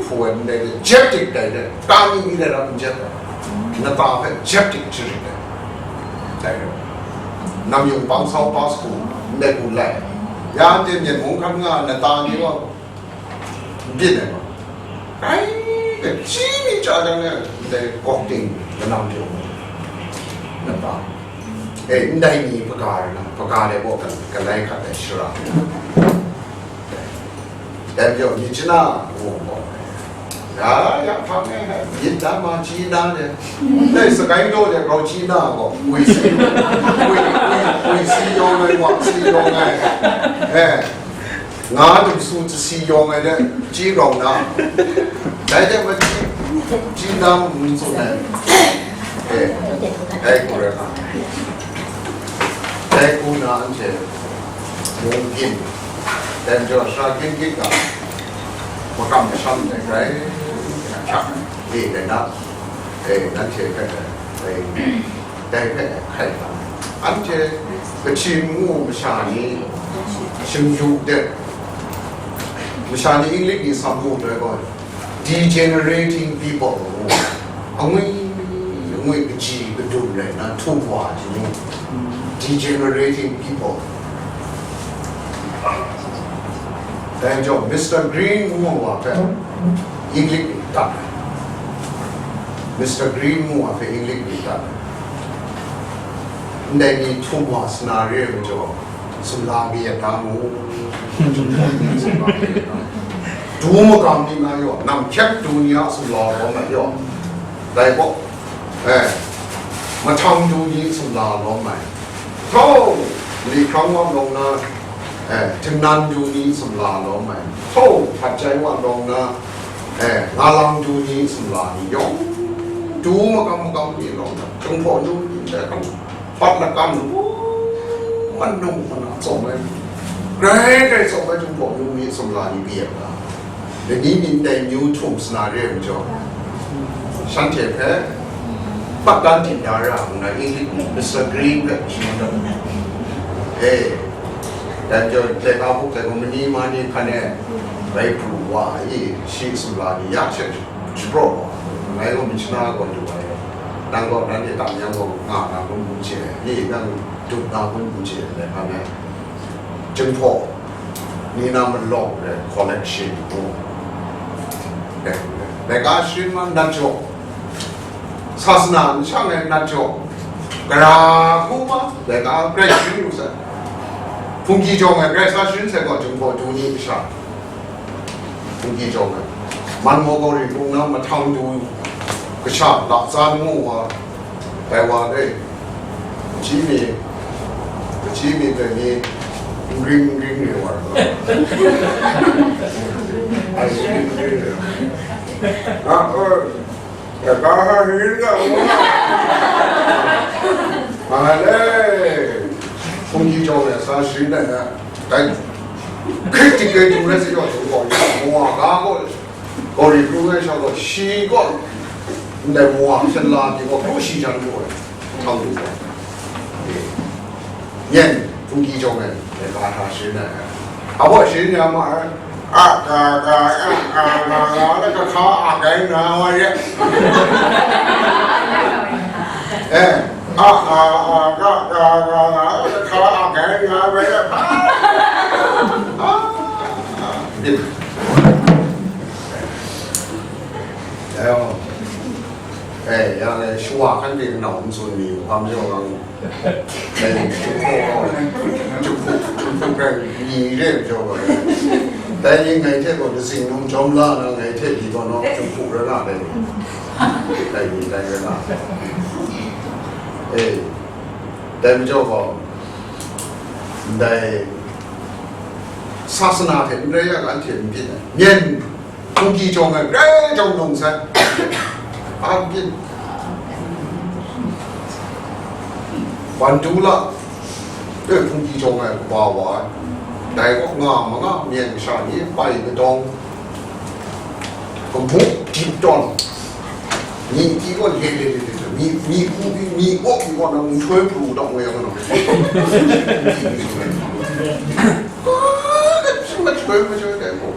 hpu ai, ndai de jep dik dai de, ka mi mi dai ram n jep ai, nata hpe jep dik jarit ai. Dai rai. Nam yung bang sau pa sagu, ndai hku lai. Ya anhte Myen mung hkan nga ai nata ni gaw, n byin ai gaw, grai de, hpyi mi chya jang e, ndai gawk ting kanam jaw ai nata. E, ndai ni hpaga rai na, hpaga de gaw ka-, kalai hkat ai shara. Dai majaw, mi chana ngu gaw, ya, ya hpang e, myit da ma chyi na de, dai sakai daw de grau chyi na gaw, wi si, wi, wi, wi si yawng ai, wa si yawng ai, e, nga dum su tsi si yawng ai de, chyi grau na, dai de ma chyi, chyi na n tsun ai, e, dai hku rai nga ai. Dai hku na anhte mung byin, dai majaw sara gyin gyit ga, makam masham dai grai hkyak e dai na, e, nanhte hpe dai, dai hpe hkai hkam ai. Anhte Kachin ngu masha ni, shingyu de, masha ni English ni sam mu dai gaw, degenerating people ngu, angwi, angwi kaji kadum rai na htum wa ai ni, degenerating people. Dai majaw, Mister Green ngu wa hpe English ni dat ai. Mister Green ngu wa hpe English ni dat ai. Ndai ni htum wa sa na re ai majaw, sumla kayat da mu. Du magam ni na yaw, nam hkyep du ni a sumla lawm ai yaw, dai gaw, eh, mahtang du ni sumla lawm ai, htau, li hkrang wa lawng na, eh, tingnan du ni sumla lawm ai, htau, hpat jai wa lawng na, eh, ngalang du ni sumla ni yawng, du magam magam ni lawng na, Jinghpaw nu ni ndai hkan, Pat lakan, man nung hkuna tsawm ai, grai grai tsawm ai Jinghpaw nu ni sumla ni pyi ai ga, lani ni ndai amyu htum sa na re ai majaw, shanhte hpe pat dan ding da ra nna, English ni Mister Green hpe shaman dat ai. E, dai majaw, laika hpuk dai gaw, mani ma ni hkan e bai pru wa ai, shi sumla ni ya hte shapraw wa, ngai gaw machana gaw lu ai, nang gaw nanhte tam yang gaw nga na kun n chye ai, ni nang dup na kun n chye ai, dai hkan e, Jinghpaw ni na malawng ai collection ngu, dai, dai ga sharin ma nat jaw, sasana n shang ai nat jaw, gara hku ma, dai ga grai sharin lu sai, hpunggi jawng ai grai sa sharin sai gaw, Jinghpaw du ni kasha. Hpunggi jawng ai, man maw gaw ri hpung na mahtang du kasha, laksan ngu wa, dai wa dai, kaji mi, kaji mi dai ni, n ring n ring re wa ai, n ring n ring re wa ai. A, e, Kaga ha rin ga wa. Malai. Hpunggi jawng e sa sharin ai na. Dai. Hkrit dik ai hpung rai sa yaw hpung gaw, wa ga gaw, gaw ri hpung rai sha gaw, shi gaw, ndai wa hpyen la di gaw, hpung shi jan gaw, htang du gaw. Yen, hpunggi jawng e, e, ga hta sharin ai. A baw sharin ya ma ai. A, ga, ga, ga, ga, ga, ga, la, ga, hka, a, gai, nga, wa, ye. Eh, a, a, a, ga, ga, ga, ga, la, ga, hka, a, gai, nga, wa, ye. A, a, a, bit. Ayo. Eh, yang, eh, shawa hkan de nau n tsun mi, hpa majaw lang. Dai ni hpung hpung gaw, hpung hpung gaw ni re majaw gaw, dai ni ngai hte gaw, katsing num jawm la na, ngai hte pyi gaw, nawk hpung hpung rai nga dai ni. Dai ni dai rai nga. Eh, dai majaw gaw, ndai sasana hte n rai ya ga, anhte n byin ai. Myen Hpunggi jawng e grai jawng nung sai. A byin. Bandula, e, hpunggi jawng e kaba wa ai. Dai kaw nga ma nga myen sha ni pai kadawng. Kamuk dip tawn. Myi ti kaw le le le le le. Myi, myi hku pyi, myi kaw pyi kaw na nhtoi pru dawng we yang na.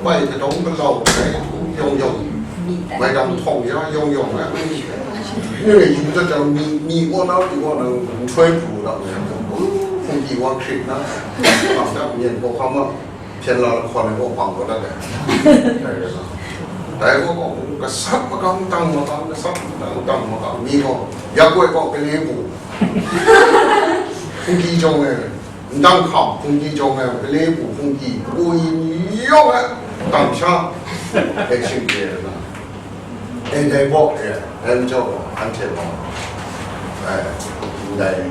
Bai kadawng galau ai hku yawng yawng, mai dang htawng ya yawng yawng ai, ngai yu dat jang, mi, mi kaw na, mi kaw na, nhtoi pru dat ngai, hpunggi wa hkrit na, bang dat myen kaw hkam a, hpyen la lahkawn ai kaw bang kaw dat ai. Dai kaw kaw, gasat magam dang magam, gasat magam dang magam, mi kaw, ya koi kaw, kane bu, hpunggi jawng ai, Ndang hkam hpunggi jawng ai, kale bu hpunggi, kabu yin yawng ai, kamsham, e shing re ai na. E, dai baw re ai, dai majaw gaw, anhte gaw, e, ndai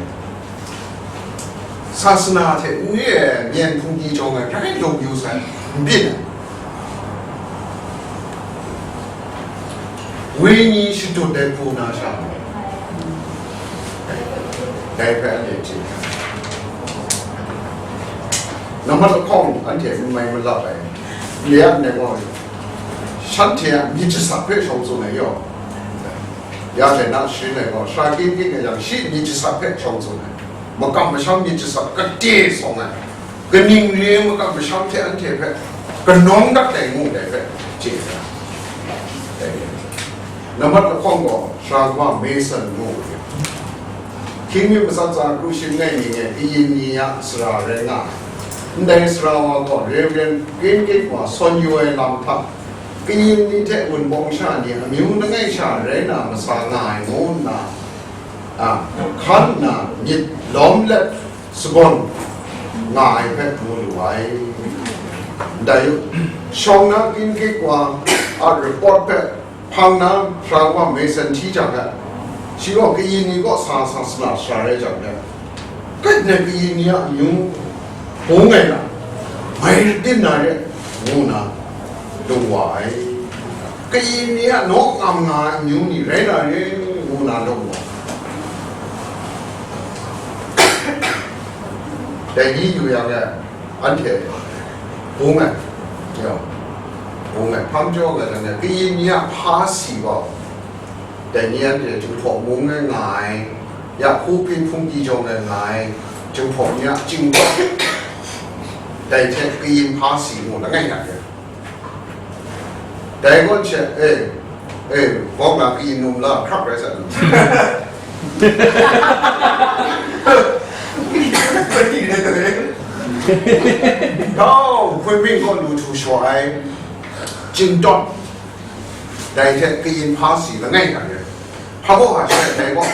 sasana hte n re ai myen hpunggi jawng ai, rai lung yu sai, n byin ai. Wenyi shadut ai hku na sha, dai hpe anhte chye ai. Nambat lahkawng anhte n mai malap ai, le a ndai gaw, shanhte a myit jasat hpe shawng tsun ai yaw, ya hte na sharin ai gaw, sara kyin kyin ai yang, shi myit jasat hpe shawng tsun ai, makam masham myit jasat kade sawng ai. Kaning re makam masham hte anhte hpe kanawng dat ai ngu dai hpe chye ai. Nambat lahkawng gaw, Sara kaba Mason ngu ai. Hkying mi matsat tsa kru shi langai mi ngai kayin ni a sara rai nga ai. Ndai sara wa gaw Reverend Green Gate wa sawn yu ai lam hta, kayin ni hte wunpawng sha ni amyu langai sha rai na masa nga ai ngu nna, a, hkan nna myit lawm let sagawn nga ai hpe mu lu ai. Ndai u, shawng na Green Gate wa a report hpe hpang na, Sara kaba Mason hti jang hpe, shi gaw kayin ni kaw sa sa sala sara rai jang hpe, Kat nna kayin ni a amyu hpung ai na, mai radim na re, ngu nna lung wa ai. Kayin ni a naw ngam nga ai amyu ni rai na re, ngu nna lung wa ai. Dai ni yu yang e, anhte hpung ai, ya, hpung ai, hpang jaw ai, kayin ni a hpa si gaw, Dai ni anhte Jinghpaw mung e nga ai, ya hku pyin hpunggi jawng e nga ai, Jinghpaw ni a chyingtawk, dai hte kayin hpa si ngu langai nga ai. Dai gaw she, e, e, bawng na kayin num la hkrap rai sa nu. Dau, hpun mying gaw lu htu shaw ai, chyingtawk, Dai hte kayin hpa si langai nga re. Hpa gaw hpa she dai gaw,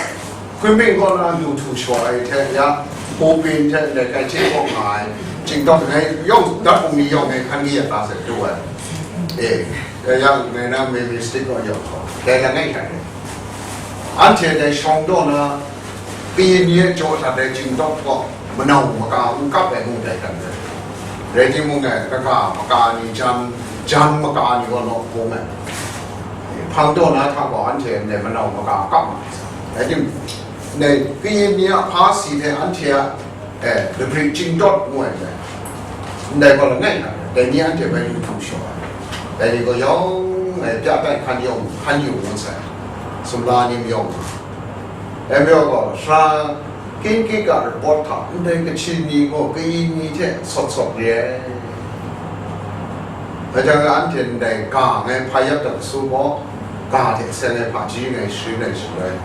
hpun mying kaw na lu htu shaw ai hte ya, hku pyin hte ndai kai hte kaw nga ai, chyingtawk langai yawng, dat hpung ni yawng e hkan di ya ta se du ai. E, dai yang ngai na memoristic kaw yawng gaw, dai langai nga re. Anhte dai shawng daw na, Kayin ni e jaw htat ai chyingtawk gaw manau maka n kap ai ngu dai hkran rai. Rai timung, e, kaga maka ni jan, jan maka ni gaw naw hpung ai. Hpang taw na hta gaw anhte ndai manau maga kap ma ai sa. Rai timung, ndai kayin ni a hpa si hte anhte a, eh, labri chyingtawt ngu ai ndai, ndai gaw langai na, dai ni anhte bai lu htu shaw ai. Dai ni gaw yawng ai pya tai hkan yawng, hkan yu ngu sai, sumla ni mayawng nga. Dai majaw gaw, sara Kinkrika report hta ndai Kachin ni gaw kayin ni hte sawt sawt re ai. Hpa jang anhte ndai ga ngai hpa yap dat su gaw, ga hte seng ai hpaji ngai sharin ai shaloi,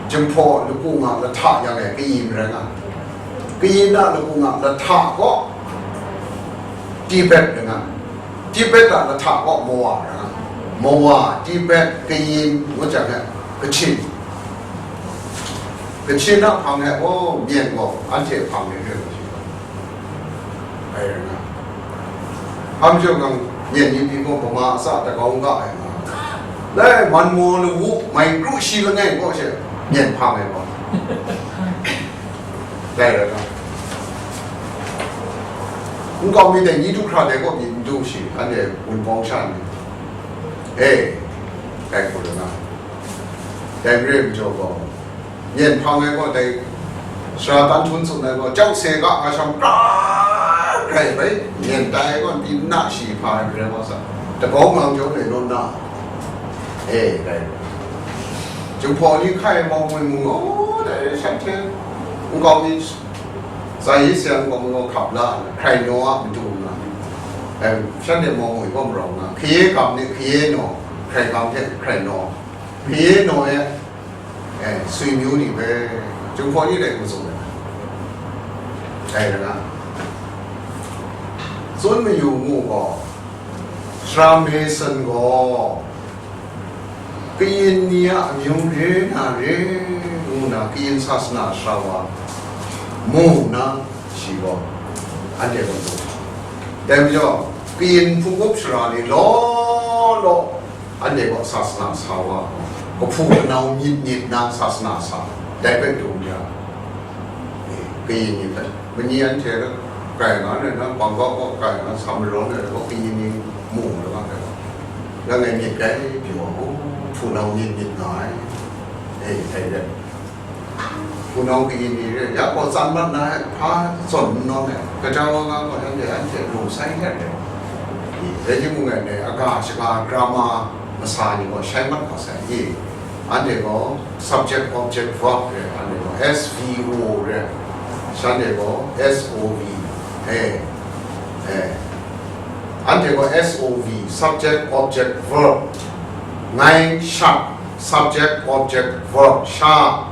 Jinghpaw laku nga lahta yang e kayin rai nga, kayin a laku nga lahta gaw Tibet rai nga, Tibet a lahta gaw Mawa rai nga, Mawa, Tibet, kayin ngu jang e Kachin. Kachin a hpang e gaw, myen gaw anhte hpang e re ai. Ai rai nga. Hpa majaw nang myen ni pyi gaw, Bama a tsa tagau n ga ai nga. Lai, man maw lawu, mai kru shi langai gaw she, myen hpang ai gaw. Dai rai nga. Nkau mi dai ni du hkra dai gaw myit n du shi, anhte wunpawng sha ni. E, dai hku rai nga. Dai re ai majaw gaw, myen hpang ai gaw dai, sara tan htum tsun ai gaw, jau se ga nga sham kra krai bai, myen tai ai gaw, npyi n na shi hpa ai rai wa sa, dabau mang jau dai naw na, e, dai, Jinghpaw ni hkai mau mui mu ngaw dai, shanhte nkau mi, tsa yi se ai nkau mi gaw hkap la, hkrai naw a matu nga, e, shanhte mau mui gaw marau nga, hkaye gam ni hkaye naw, hkrai gam hte hkrai naw, hkaye naw e, e, sui myu ni hpe, Jinghpaw ni dai hku tsun ai. Dai rai nga, tsun mayu mu gaw, Sara Mason gaw, kayin ni a amyu re na re ngu na, kayin sasana sara wa mu nna, shi gaw anhte gaw mu. Dai majaw, kayin hpung up sara ni law law, anhte gaw sasana sa wa, kahpu kanau myit myit na sasana sa, dai hpe dum ya, e, kayin ni hpe, mani anhte kai nga na, na Bangkok kaw kai nga, Samrawn na gaw kayin ni mu na nga ai gaw, langai myit kai pyi wa, hpunau myit myit nga ai, e, dai re. Hpunau kayin ni re, ya gaw tsan mat na ai, hpa zawn n nawn ai, kaja wa nga gaw, anhte, anhte lu sai hte re. Rai timung, ngai ne, aga shaga grama masa ni gaw shai mat ga sai, e, anhte gaw subject, object, verb re, anhte gaw S V O re, shanhte gaw S O V, e, e, anhte gaw S O V, subject, object, verb, ngai sha, subject, object, verb, sha,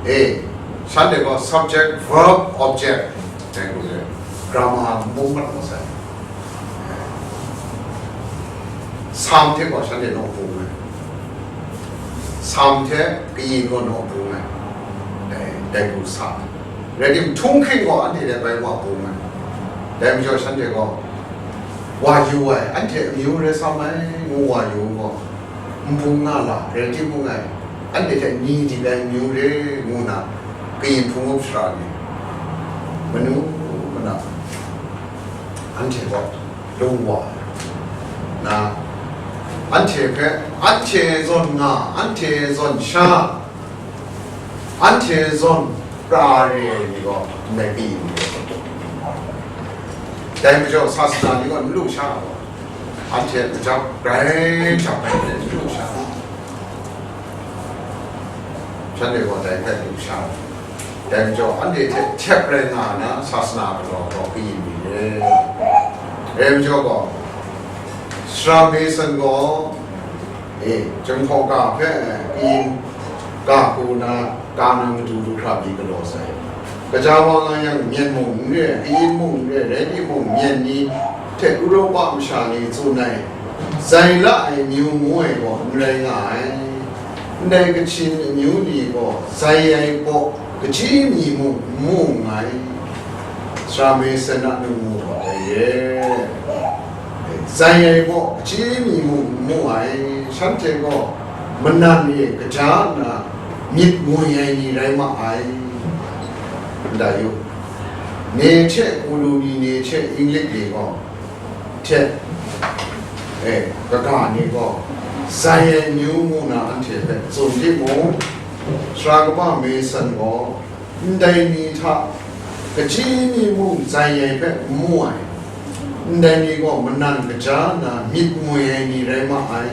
e, shanhte gaw subject, verb, object, dai hku re, grama n bung mat ga sai. Sam hte gaw shanhte naw bung ai. Sam hte kayin gaw naw bung ai. Dai, dai hku sa. Rai timung, htunghking gaw anhte dai bai wa bung ai. Dai majaw shanhte gaw wa yu ai, anhte amyu rai sam ai, ngu wa yu gaw, n bung nga la, rai timung, ngai anhte hte ni dik ai amyu re ngu na, kayin hpung up sara ni, manu mana, anhte gaw lung wa na, anhte hpe, anhte zawn nga, anhte zawn sha, anhte zawn pra re ai ni gaw ndai kayin ni. Dai majaw, sasana ni gaw n lu sha ai gaw, anhte majap grai jap ai hte n lu sha ai. Shanhte gaw dai hpe lu sha ai. Dai majaw, anhte hte hkyep rai nga na sasana galaw gaw kayin ni re. Dai majaw gaw, Sara Mason gaw, e, Jinghpaw ga hpe, e, kayin ga hku na, ga na matu lu hkra mi galaw sai. Kaja wa nga yang, myen mung n re, kayin mung n re, rai timung, myen ni hte Uropa masha ni tsun ai, zai la ai amyu ngu ai gaw n rai nga ai. Ndai Kachin amyu ni gaw zai ai baw kachyi mi mung n mu nngai. Sara Mason a ningmu gaw dai re. Zai ai baw kachyi mi mung n mu ai, shanhte gaw manan e kaja nna myit ngwi ai ni rai ma ai. Ndai yu, ne hte Kulu ni, ne hte Inglik ni gaw, hte, e, kaga ni gaw, zai ai amyu ngu na anhte hpe tsun timung, Sara kaba Mason gaw ndai ni hta kaji ni mung zai ai hpe n mu ai, ndai ni gaw manan kaja na myit ngwi ai ni rai ma ai,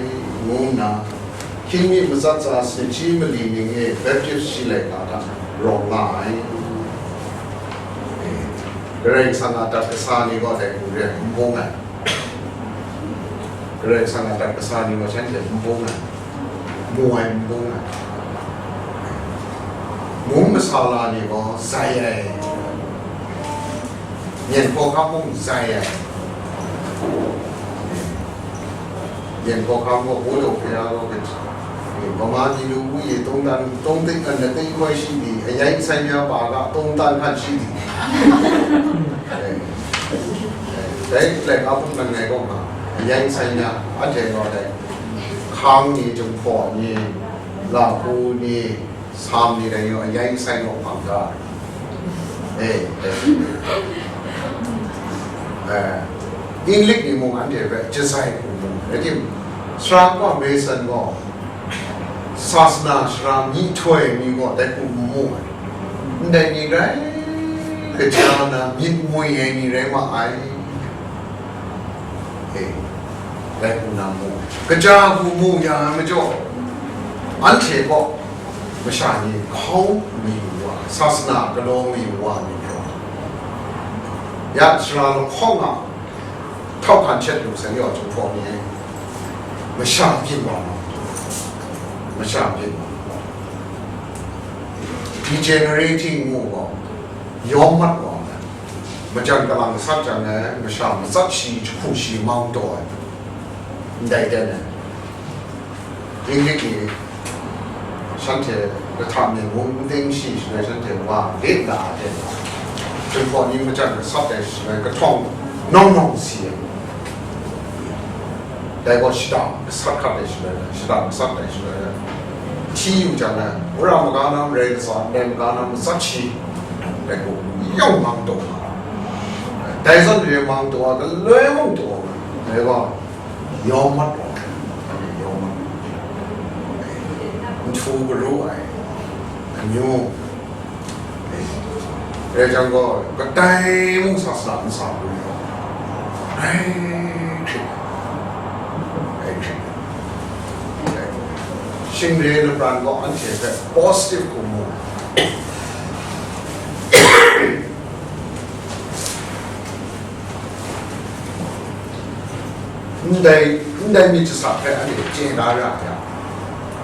ngu nna, hkying mi matsat tsa sanit shi mali ning e Baptist shi laika hta rawng nga ai. Karai Kasang a dat kasa ni gaw dai hku re ai, n bung ai. Karai Kasang a dat kasa ni gaw shanhte n bung ai, mu ai n bung ai. Mung masala ni gaw zai ai, myen hkawhkam mung zai ai. Yen hkawhkam gaw, Paw daw hpe a gaw, Bama di lu wu ye, tungdan, tungding, a, na ting hkoi shi di, ayai nsai mya pa ga, tungdan hkan shi di. Eh, eh, dai, like, a hpung nan ngai gaw nga, ayai nsai mya, a hte gaw dai, hkang ni, jinghpaw ni, lahku ni, Sam ni rai yaw, ayai nsai naw hpang ga. Eh, eh. Eh, English ni mung anhte hpe jazai hku mu. Rai tim, Sara kaba Mason gaw, sasana sara myihtoi mi gaw dai hku n mu ai. Ndai ni rai, kaja na myit ngwi ai ni rai ma ai. Eh, dai hku na mu. Kaja hku mu ya ai majaw, anhte gaw, masha ni hkau mi wa, sasana galaw mi wa myit gaw, ya sara lahkawng a htau hkan shet lu sai yaw, Jinghpaw ni masha byin wa ma, masha byin wa ma, degenerating mu gaw, yawm mat wa ma, majan kalang sat jang ai masha matsat shi, jahku shi mang taw ai, ndai dan ai. English ni shanhte lahta myen mung n ting shi shaloi, shanhte wa let na a ten, Jinghpaw ni majan gasat ai shaloi, kahtawng nawng nawng si ai. Dai gaw shada gasat hkat ai shaloi, shada gasat ai shaloi, hti yu jang ai, wora maga na marai latsa, ndai maga na matsat shi, dai gaw yawng mang taw nga ai. Dai zawn re mang taw ai, galoi mung taw nga ai. Dai gaw, yawng mat wa, yawng mat, nhtu garu ai amyu, rai jang gaw, kadai mung sa sa n sa lu, rai hkrit, rai hkrit, shingre lapran gaw anhte hpe positive hku mu. Ndai, ndai myit jasat hpe anhte chye da ra yang,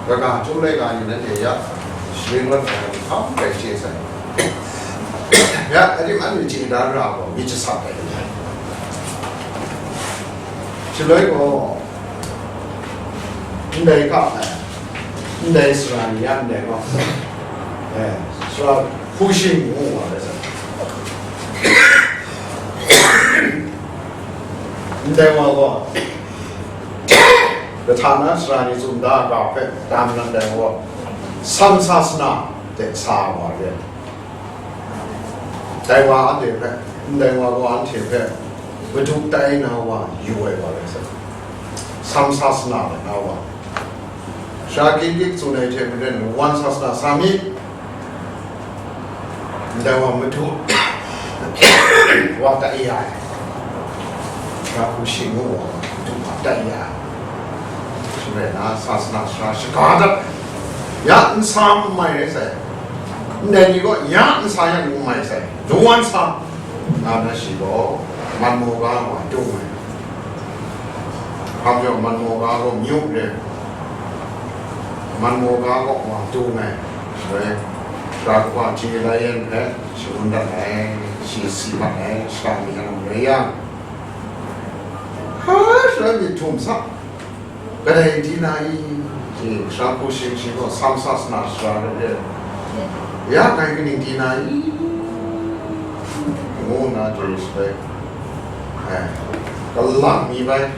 kaga chyum laika ni nanhte ya sharin rawt ai hkam rai chye sai. Ya, adim anhte chye da ra gaw myit jasat ai. Shaloi gaw, ndai hka ai, ndai sara ni ya ndai gaw, eh, sara hku shing ngu wa ai sa. Ndai wa gaw, Kahtana sara ni tsun da ga hpe tam nan dai wa, sam sasana de sa wa re. Dai wa anhte hpe, ndai wa gaw anhte hpe, Madu tai na wa yu ai wa rai sa, sam sasana de na wa. Sara Gindik tsun ai hte maren, wan sasana sa mi, ndai wa Madu wa tai ya ai. Sara hku shing ngu wa Madu wa tai ya ai. Shaloi na sasana sara shaga dat ai. Ya nsa n mai rai sai. Ndai ni gaw ya nsa yang n mai sai. Ngu wan sa. Nga na shi gaw, man maw ga wa tung ai. Hkam jau man maw ga gaw myu re. Man maw ga gaw wa tung ai. Shaloi, sara kaba chye lai yan hpe shangun dat ai, shi si mat ai, shada mi yang rai yang, hpa shaloi myit htum sa. Kadai di na i? Sara hku shing shing gaw, sam sasana sara rai re, ya kai kaning di na i? Ngu nna jaw shaloi, eh, kalang mi bai,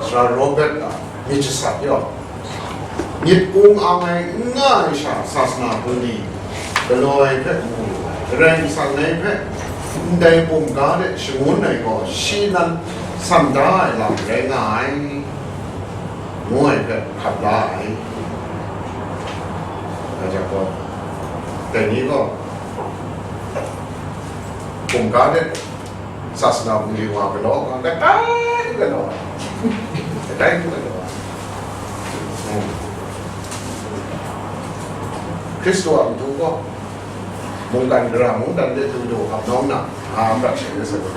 Sara Robert a myit jasat yaw, myit ung ang ai n nga ai sha, sasana hpung ni galaw ai hpe mu lu ai, Karai Kasang ngai hpe ndai bum ga de shangun ai gaw, shi nan san da ai lam rai nga ai. ngu ai hpe hkap la ai. Dai jang gaw, dai ni gaw, hkungga de sasana bungli wa galaw nga, kadai galaw ai, kadai galaw ai. Hmm. Hkristu a matu gaw, mungkan gara mungdan de du du ap nawng na, a prat sha de sa gaw,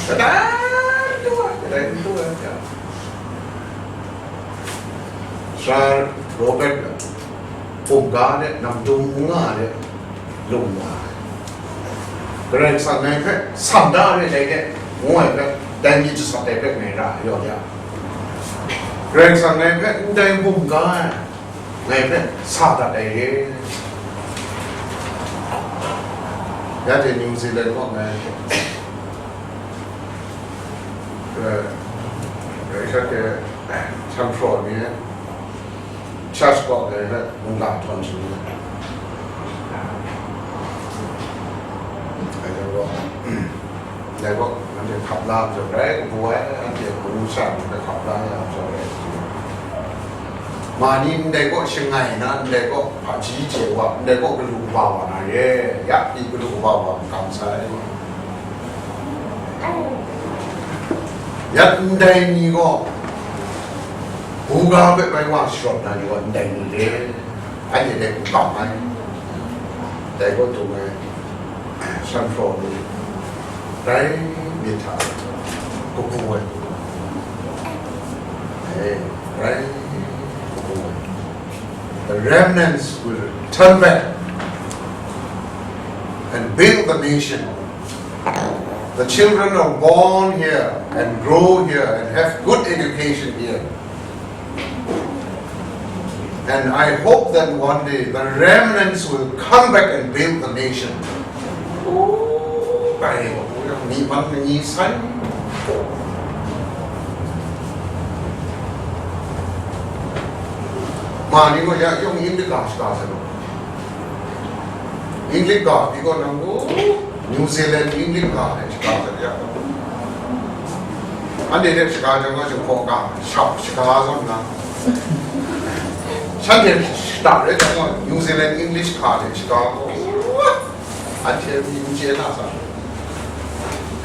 kadai du ai, kadai du ai, ya. Sara Robert hkungga de, namdum n nga de, lung wa ai. Karai Kasang ngai hpe san da re dai de, ngu ai hpe, dai myit jasat ai hpe ngai ra yaw ya. Karai Kasang ngai hpe ndai hkungga ai, ngai hpe sa dat ai re. Ya de New Zealand kaw ngai, eh, ngai sha de, eh, San Fro ni, Church kaw dai hpe mungga htawn shangun ai. Dai gaw, dai gaw, nanhte hkap la majaw, grai kabu ai, anhte hpung sha ni hpe hkap la ya majaw rai. Ma ni ndai gaw shangai na, ndai gaw hpaji chye wa, ndai gaw galu kaba wa na re, ya pyi galu kaba wa makam sai. Ya ndai ni gaw, buga hpe bai wa sharawt na ni gaw ndai ni re, anhte dai hku kam ai, dai gaw dung ai, San Fro ni, rai myit hta kabu ai, eh, rai kabu ai. The remnants will turn back and build the nation. The children are born here and grow here and have good education here. And I hope that one day the remnants will come back and build the nation. Bai, mi man ni san. Ma ni gaw ya yawng English ga shaga sa law. English ga pyi gaw nang gaw New Zealand English ga hte shaga sa ya. Anhte hte shaga jang gaw, Jinghpaw ga, shap shaga zawn na. Shanhte shata rai jang gaw, New Zealand English ga hte shaga gaw, anhte myit n chye na sa.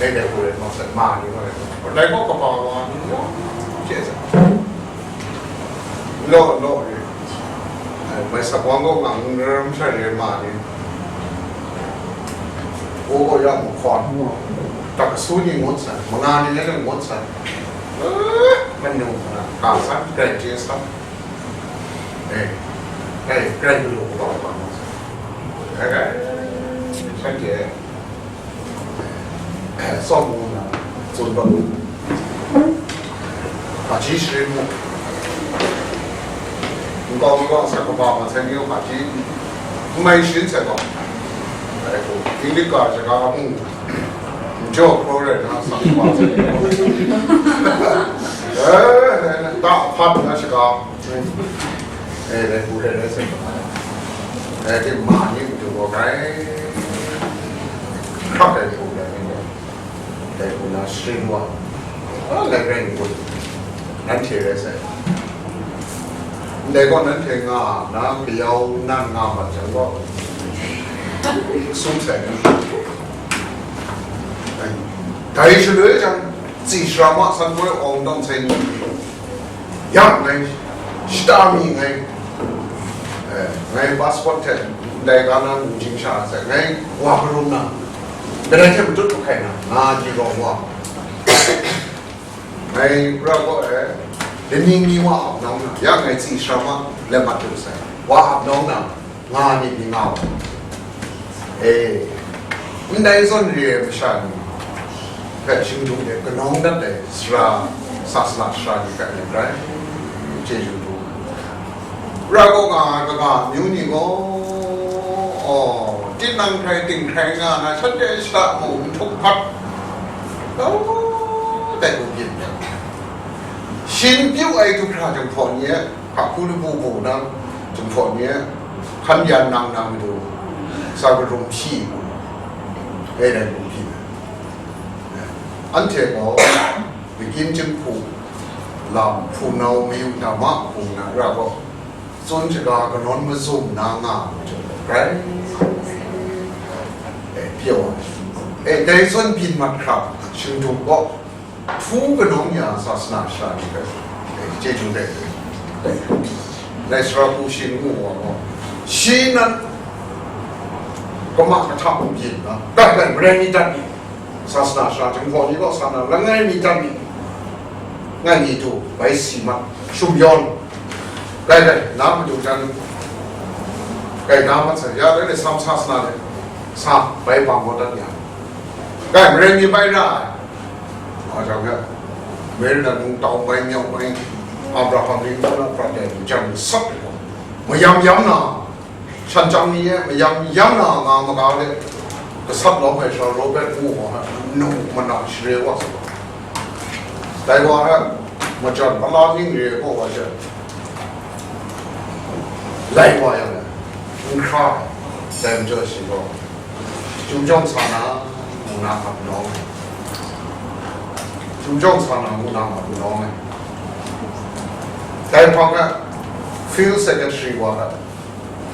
Dai dai hku rai, ma sa, ma ni gaw rai, dai gaw kaba wa ni gaw chye sa. Law, law re. Ai, mai sa wang gaw nga, ngun ram sha re ma ni. Wo gaw ya mu hkawn. Tak su ni ngut sa, manga ni le ngut sa. Eh, manu na, ka san, grai je san. Eh, grai, grai lu lu kaba kaba ngut sa. Ai, ai, shanhte. Tsawm mu na, tsun bang, hpaji sharin mu. Nkau nkau sa kaba ma sai ni hpaji, n mai sharin sai gaw, ai, English ga shaga mu, n jaw hkraw rai na, sa kaba sai ni. Eh, ta hpat na shaga. Eh, dai hku rai rai sai. Eh, dai ma ni matu gaw grai hkrak ai hku rai rai. Dai hku na sharin wa. Ah, lai rai ni gaw. Nanhte rai sai. Ndai gaw nanhte nga na, mayau nan nga mat jang gaw, sum sai ni. Dai shaloi jang, tsi sara ma san poi awng dawng sai ni. Ya ngai shata mi ngai, eh, ngai passport hte ndai ga na ngu jing sha sai, ngai wa karum na, kadai hte matut hkrai na, nga di rawng wa. Ngai pra gaw, eh, lani mi wa ap nau na, ya ngai tsi sara ma let mat lu sai, wa ap nau na, nga myit ni nga wa. E, ndai zawn re ai masha ni hpe shingdung de kanawng dat ai sara, sa salat sara ni hpe myit rai, chyeju du. Ra gaw nga ai kaga amyu ni gaw, aw, tinang hkrai ting hkrai nga na, shanhte shata mung n htuk hpat, aw, dai hku byin yang, shin pyu ai du hkra jahpaw ni e, hpaku labu bu nang, Jinghpaw ni e, hkan yan nang na matu, sa karum hpyi, e rai bungli na. Anhte gaw, makying jinghku, lam hpunau mayu na ma hpung na ra gaw, tsun shaga kanawn mazum na nga ai majaw, rai? E, pyaw ai. E, dai zawn byin mat hkra, shingdum gaw, hpu kanawng ya sasana shara ni hpe, e, chyeju dai ai. Dai sara hku shi ngu wa gaw, shi nan kama kahta byin na, bai bai, marai mi dat ni, sasana shara Jinghpaw ni kaw sa na langai mi dan mi, ngai mi tu bai si mat, shum yawn, rai rai, na madu jan, gai na mat sa, ya rai rai, sam sasana le, sa bai bang kaw dat ya, gai marai mi bai ra ai. Wa jang ya, America nung tau bai, myau bai, Abraham Lincoln a prat dai lu jan sat ai gaw, mayam yam na, shan chyang ni e mayam yam na nga maga de, gasat lawm ai sha Robert ngu wa, nu mana share wa sa. Dai wa hpe majan pala ning re kaw wa she, lai wa yang, n hkra, dai majaw shi gaw, Chyum jawng sa na, ngu na ap nawng ai. Chyum jawng sa na, ngu na ap nawng ai. Dai hpang e, Field Secretary wa ai.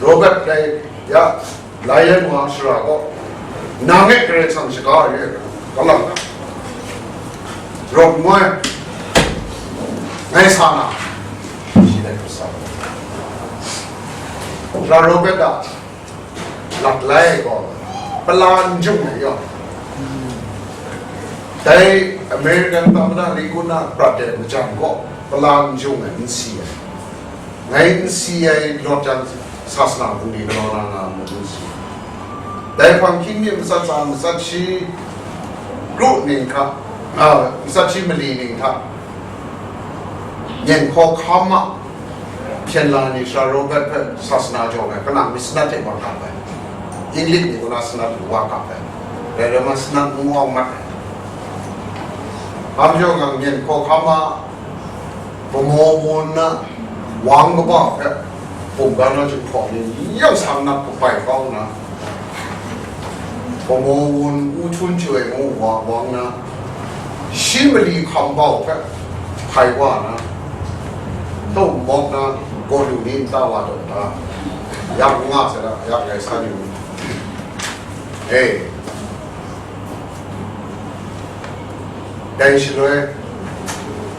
Robert dai ya, Lion wa shara gaw, nang e Karai Kasang shaga re, kalang na, rawt ngoi, ngai sa na, shi dai hkra sa. Shara Robert a lat lai gaw, pala n jung ai yaw. Dai American Tamada Lincoln a prat de majan gaw, pala n jung ai, n si ai. Ngai n si ai lawt jang, sasana bungli galaw na nga mu n si. Dai hpang hkying mi matsat tsa, matsat shi gru ning hta, a, matsat shi mali ning hta, Myen hkaw hkam a hpyen la ni Sara Robert hpe sasana jaw ai, kalang mi sanat hte wa kap ai, English ni kaw na sanat wa kap ai, dai rai ma sanat n wau mat ai. Hpa majaw nga, Myen hkaw hkam a Pamaw wun na wang kaba hpe, bum ga na Jinghpaw ni yawng sang na kabai kau nna, Pamaw wun u htum chyoi ngu wa wang na, shi mali hkam bau hpe hpai wa na, tau mawk na, gaw lu ni nta wa taw ta, yak nga sai la, yak rai san yu. E, dai shaloi,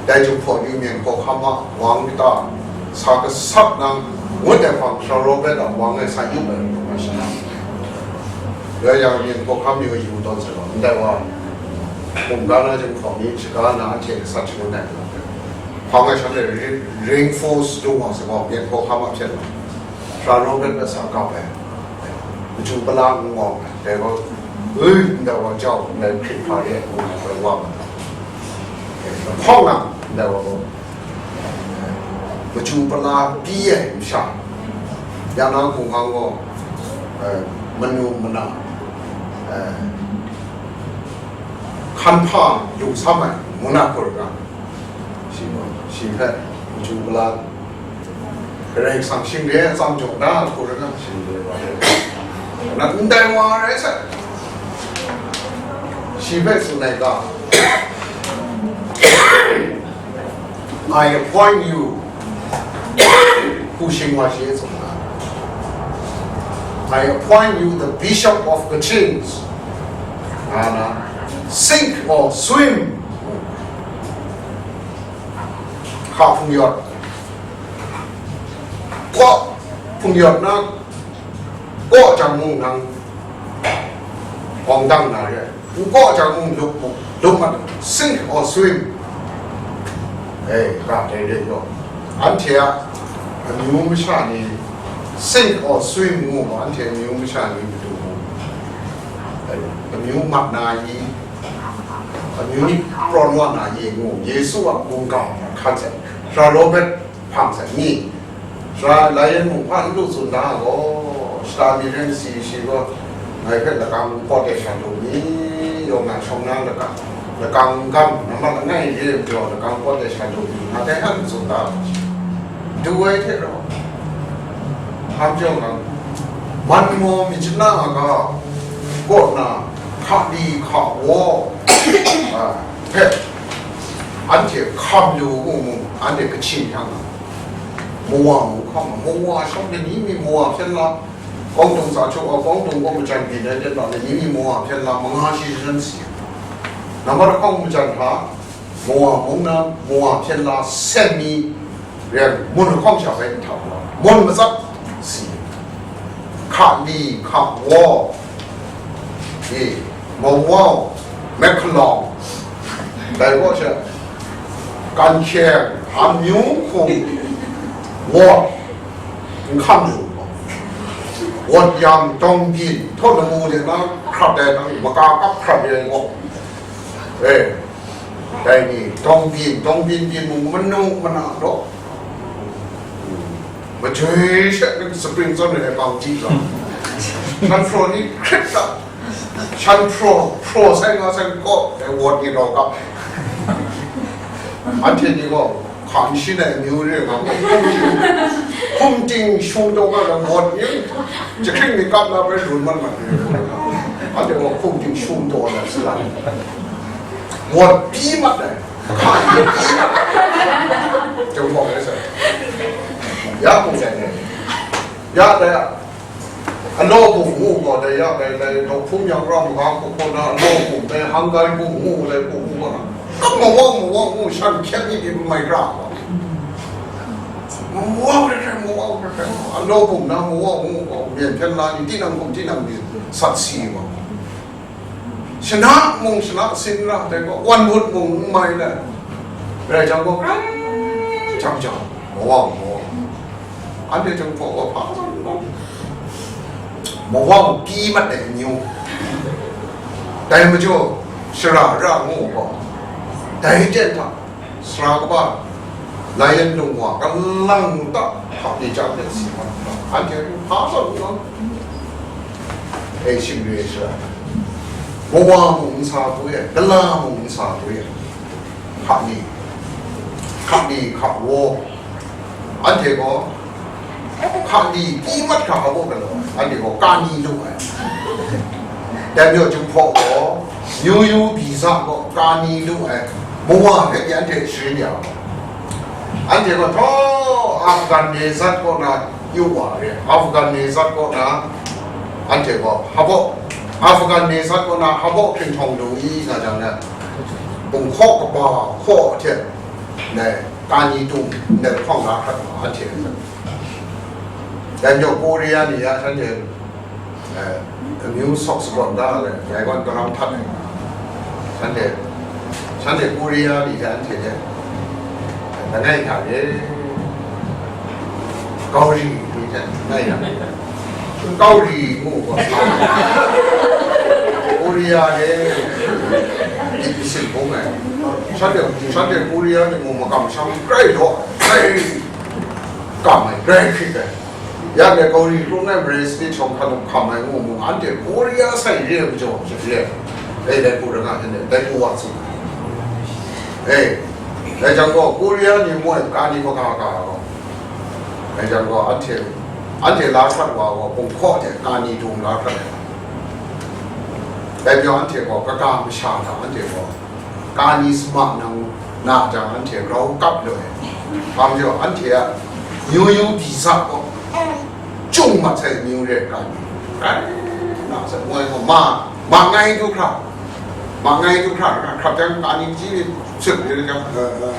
dai Jinghpaw ni Myen hkaw hkam a wang kata sa gasat nang ngut ai hpang, Sara Robert a wang e sa yup ai, ma shana. Dai yang Myen hkaw hkam yu yu tawn sai gaw, ndai wa, bum ga na Jinghpaw ni shaga na anhte gasat shangun ai, hpang ai shanhte re-, reinforce dung wa sai gaw, Myen hkaw hkam a hpyen na, Sara Robert hpe sa kap ai, machyu pala n wau ai, dai gaw, ui, ndai wa jau, ndai hkrit hpa re ai, ngu ai, wa ma ai. Hpawng na, ndai wa gaw, machyu pala pyi ai masha, ya na hkunggang gaw, eh, manu mana, eh, hkan hpa lu sam ai, ngu na hkut ga, shi gaw, shi hpe machyu pala, Karai Kasang shing re ai atsam jaw na, hku rai na, shing re wa ai. Na ndai wa rai sai. Shi hpe tsun ai ga, I appoint you, hku shing wa shi e tsun na. I appoint you the Bishop of Kachin. Nga na, sink or swim. Hka hpung yawt. Kaw hpung yawt na, kaw jang mung nang hpawng dang na re, n kaw jang mung lup, lup mat, sink or swim. E, ga dai re yaw. Anhte a amyu masha ni sink or swim ngu gaw, anhte amyu masha ni matu mu? E, amyu mat na i, amyu prawn wa na i ngu, Yesu a mungga hkan sai, Sara Robert hpang sai ni, Sara Lion mung hpa n lu tsun da gaw, shata mi ren si shi gaw, ngai hpe lakang pawt ai sha lu mi, yawng na shawng na lakang, lakang gam, nambat langai re ai majaw, lakang pawt ai sha lu mi, nga tai hkan tsun da. Du ai hte rau, hpa majaw nga, man maw mi chana ga, kaw na, hka li hka waw, a, hpe, Anhte hkam lu ngu mung, anhte kachyin hkang a, mawa mu hkam a, mawa shawng de ni mi mawa hpyen la, kawng tung sa chuk a, kawng tung gaw majan byin ai de la, ni mi mawa hpyen la, manga shi jan si. Nambar hkawng majan hta, mawa mung na, mawa hpyen la, sen ni, ren, mun hkawng sha bai nhtang la, mun matsat si. Hka li, hka waw, e, mawau, mehkalawng, dai gaw she, kanhkyeng, amyu hkung, wawt, nhkang lu, wawt yang, dawng byin, htaw lamu de na hkrap ai, nang maka kap hkrap ai gaw, e, dai ni, dawng byin, dawng byin byin mung manu mana daw. Majoi she nang spring zawn ai bang ji zawn. Shan hpraw ni hkrit hta. Shan hpraw, hpraw sai nga sai kaw, dai wawt ni rau kap. Anhte ni gaw, hkan shin ai amyu re nga gaw, hkum ting, hkum ting shung taw nga lam wawt ni, jahkring ni kap na bai lun man mat ni. Anhte gaw hkum ting shung taw na sila. Wawt pyi mat ai. Hkan pyi mat ai. Jung gaw rai sai. Ya hkum sai ni. Ya dai a. Anaw bum ngu gaw dai ya dai, dai, dai hpung yang ra mu ga hku hku na, anaw bum dai, hanggai bum ngu dai, bum ngu na. Kap mawang mawang ngu shan hkyet ni di mai ra gaw. Mawang rai rai, mawang rai rai. Anaw bum na mawang ngu gaw, myen hpyen la ni, tinang hkum tinang ni sat si gaw. Shana mung shana sin ra dai gaw, wan mut mung n mai na. Rai jang gaw, krai jang jang, mawang mawang. Anhte jang gaw, gaw hpa zawn gaw, mawang pyi mat ai amyu. Dai majaw, shara ra ngu gaw, dai ten hta, Sara kaba, layan lung wa, kalang ta, hkap ni chyam de si mat, anhte hpa zawn ngu, e, shing re sara, kawa mung n sa poi, gala mung n sa poi, hkap ni, hkap ni, hkap wo, anhte gaw, hkak li pyi mat hkra hkra gaw galaw ai, anhte gaw kani lu ai. Dai majaw Jinghpaw gaw, yu yu biza gaw kani lu ai, mawa hpe pyi anhte sharin ya ai. Anhte gaw htaw Afghan Nezat kaw na yu wa re, Afghan Nezat kaw na anhte gaw hpaw, Afghan Nezat kaw na hpaw hpring htawng dung i nga jang na, bunghkaw kaba hkaw hte, dai kani tum, dai hpawng la hkrat wa anhte. Dai majaw Korea ni ya shanhte, eh, amyu sawk sagawn da ai, dai gawn karang htat ai. Shanhte, shanhte Korea ni hte anhte hte, langai hta re, Gauri ni hte langai hta re, Gauri ngu gaw sa, Korea re, myit masin bung ai. Shanhte, shanhte Korea ni mung makam sham grai daw, grai kam ai, grai hkrit ai. Ya dai Gauri hkrung ai mare sadi htawng hkan hkam ai ngu mung, anhte Korea sai re ai majaw hte re ai. Dai, dai hku ra nga hte, dai hku wa tsun ai. E, dai jang gaw, Korea ni mu ai kani maga ga gaw, dai jang gaw, anhte, anhte la hkrat wa gaw, bunghkaw hte kani tum la hkrat ai. Dai majaw anhte gaw, kata masha hta anhte gaw, kani sama nang na jang anhte grau kap lu ai. Hpa majaw anhte a yu yu biza gaw, chyung mat sai amyu re kani. Rai na sai, moi gaw ma, ma ngai du hkra, ma ngai du hkra, hkra jang kani ji ni sut ni jang, eh, eh.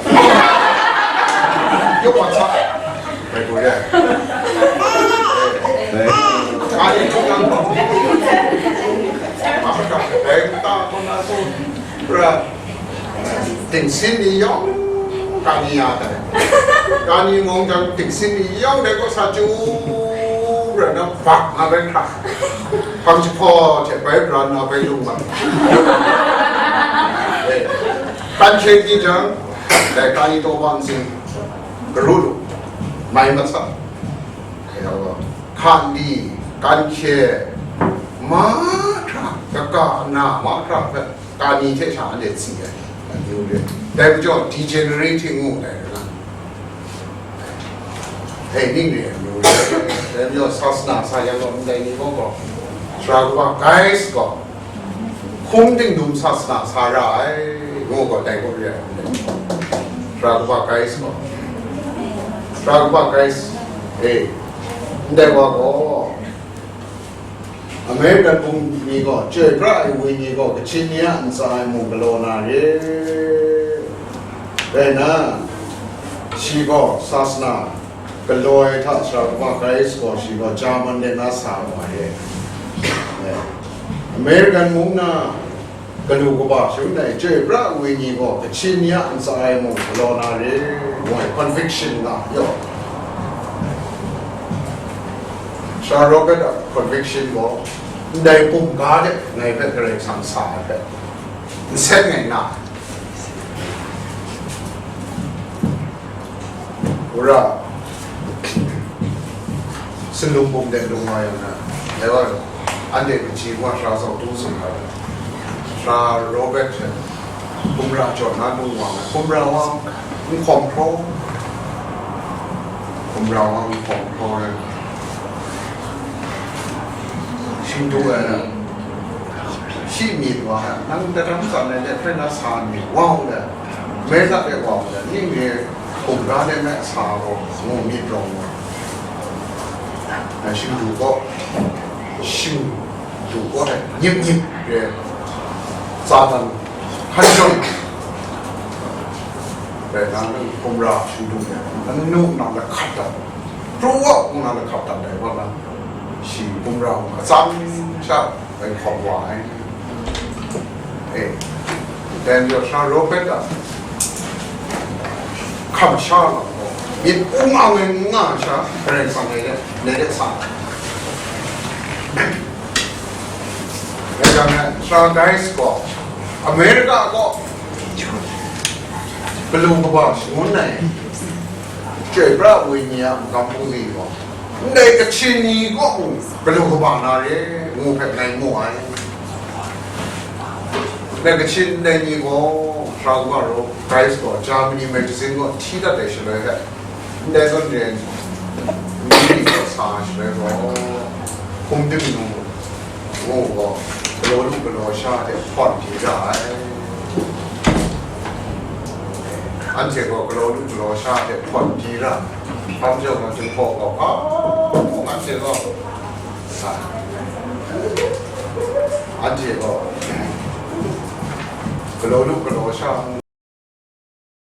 Yung mat sa. Bai gu re. Bai. Kani du jang, ma hkra, bai ta ko na so. Pra, tingsin ni yawng kani ya dai. Kani mung jang tingsin ni yawng dai kaw sa chyu, pra na bak na bai hkra. Hpang jahpaw hte bai bra na bai lung mat. Eh, kan hkyen di jang, dai kani taw bang sing, karu lu, mai mat sa. Hkan di, kan hkye, mahkra, kaka na mahkra hpe, kani hte sha anhte tsi ai, amyu re. Dai majaw degenerating ngu ai, hei ning re amyu re. Dai majaw sasana sa yang gaw, ndai ni gaw gaw, sara kaba guys gaw, hkum dingdum sasana sa ra ai, ngu gaw dai gaw re ai. Sara kaba Krais gaw, sara kaba Krais, e, ndai wa gaw, American bum ni gaw, chyoi pra ai wenyi gaw, Kachin ni a ntsa e mung galaw na re. Rai nna, shi gaw sasana galoi hta sara kaba Krais gaw, shi gaw German de na sa wa re. E, American mung na, galu kaba shangun ai chyoi pra wenyi gaw, Kachin ni a ntsa e mung galaw na re, ngu ai conviction nga yaw. Sara Robert a conviction gaw, ndai bum ga de ngai hpe Karai Kasang sa ai hpe, n seng ai na. Wora, Sinlung bum de lung wa yang na, dai wa, anhte kaji wa sara zaw tu tsun ga, sara Robert hte, kumra jaw na lung wa, kumra wa n hkawm hkraw, kumra wa n hkawm hkraw rai, shingdu ai na, shi myit wa, nang dadam tsan ai de hpe na sa myit wa u le, me za de wa u le, ning re, kumra de me sa gaw, ngu myit rawng wa. Na shingdu gaw, shingdu gaw hte nyip nyip re, Satan hkan shawng rai na, nang kumra shingdu de, nang nu nang lahkap dat, pru wa nang lahkap dat dai wa na, shi kumra atsam sha bai hkawm wa ai. E, dan jaw sha Robert a hkam sha lam gaw, myit ung ang e n nga ai sha, Karai Kasang e de, ne de sa ai. Dai jang e, sara Krais gaw, America gaw, galu kaba shangun ai, chyoi pra wenyi a magam bungli gaw, ndai Kachin ni kaw mung galu kaba na re, ngu hpe ngai mu ai. Ndai Kachin ndai ni gaw, sara kaba Ro-, Krais gaw, Germany magazine gaw hti dat ai shaloi hte, ndai zawn re ai ni gaw sa ai shaloi gaw, hkum tim nu, ngu gaw, galaw lu galaw sha hte hpawn di ra ai. Anhte gaw galaw lu galaw sha hte hpawn di ra ai. Hpa majaw gaw, Jinghpaw gaw, a, anhte gaw, a, anhte gaw galaw lu galaw sha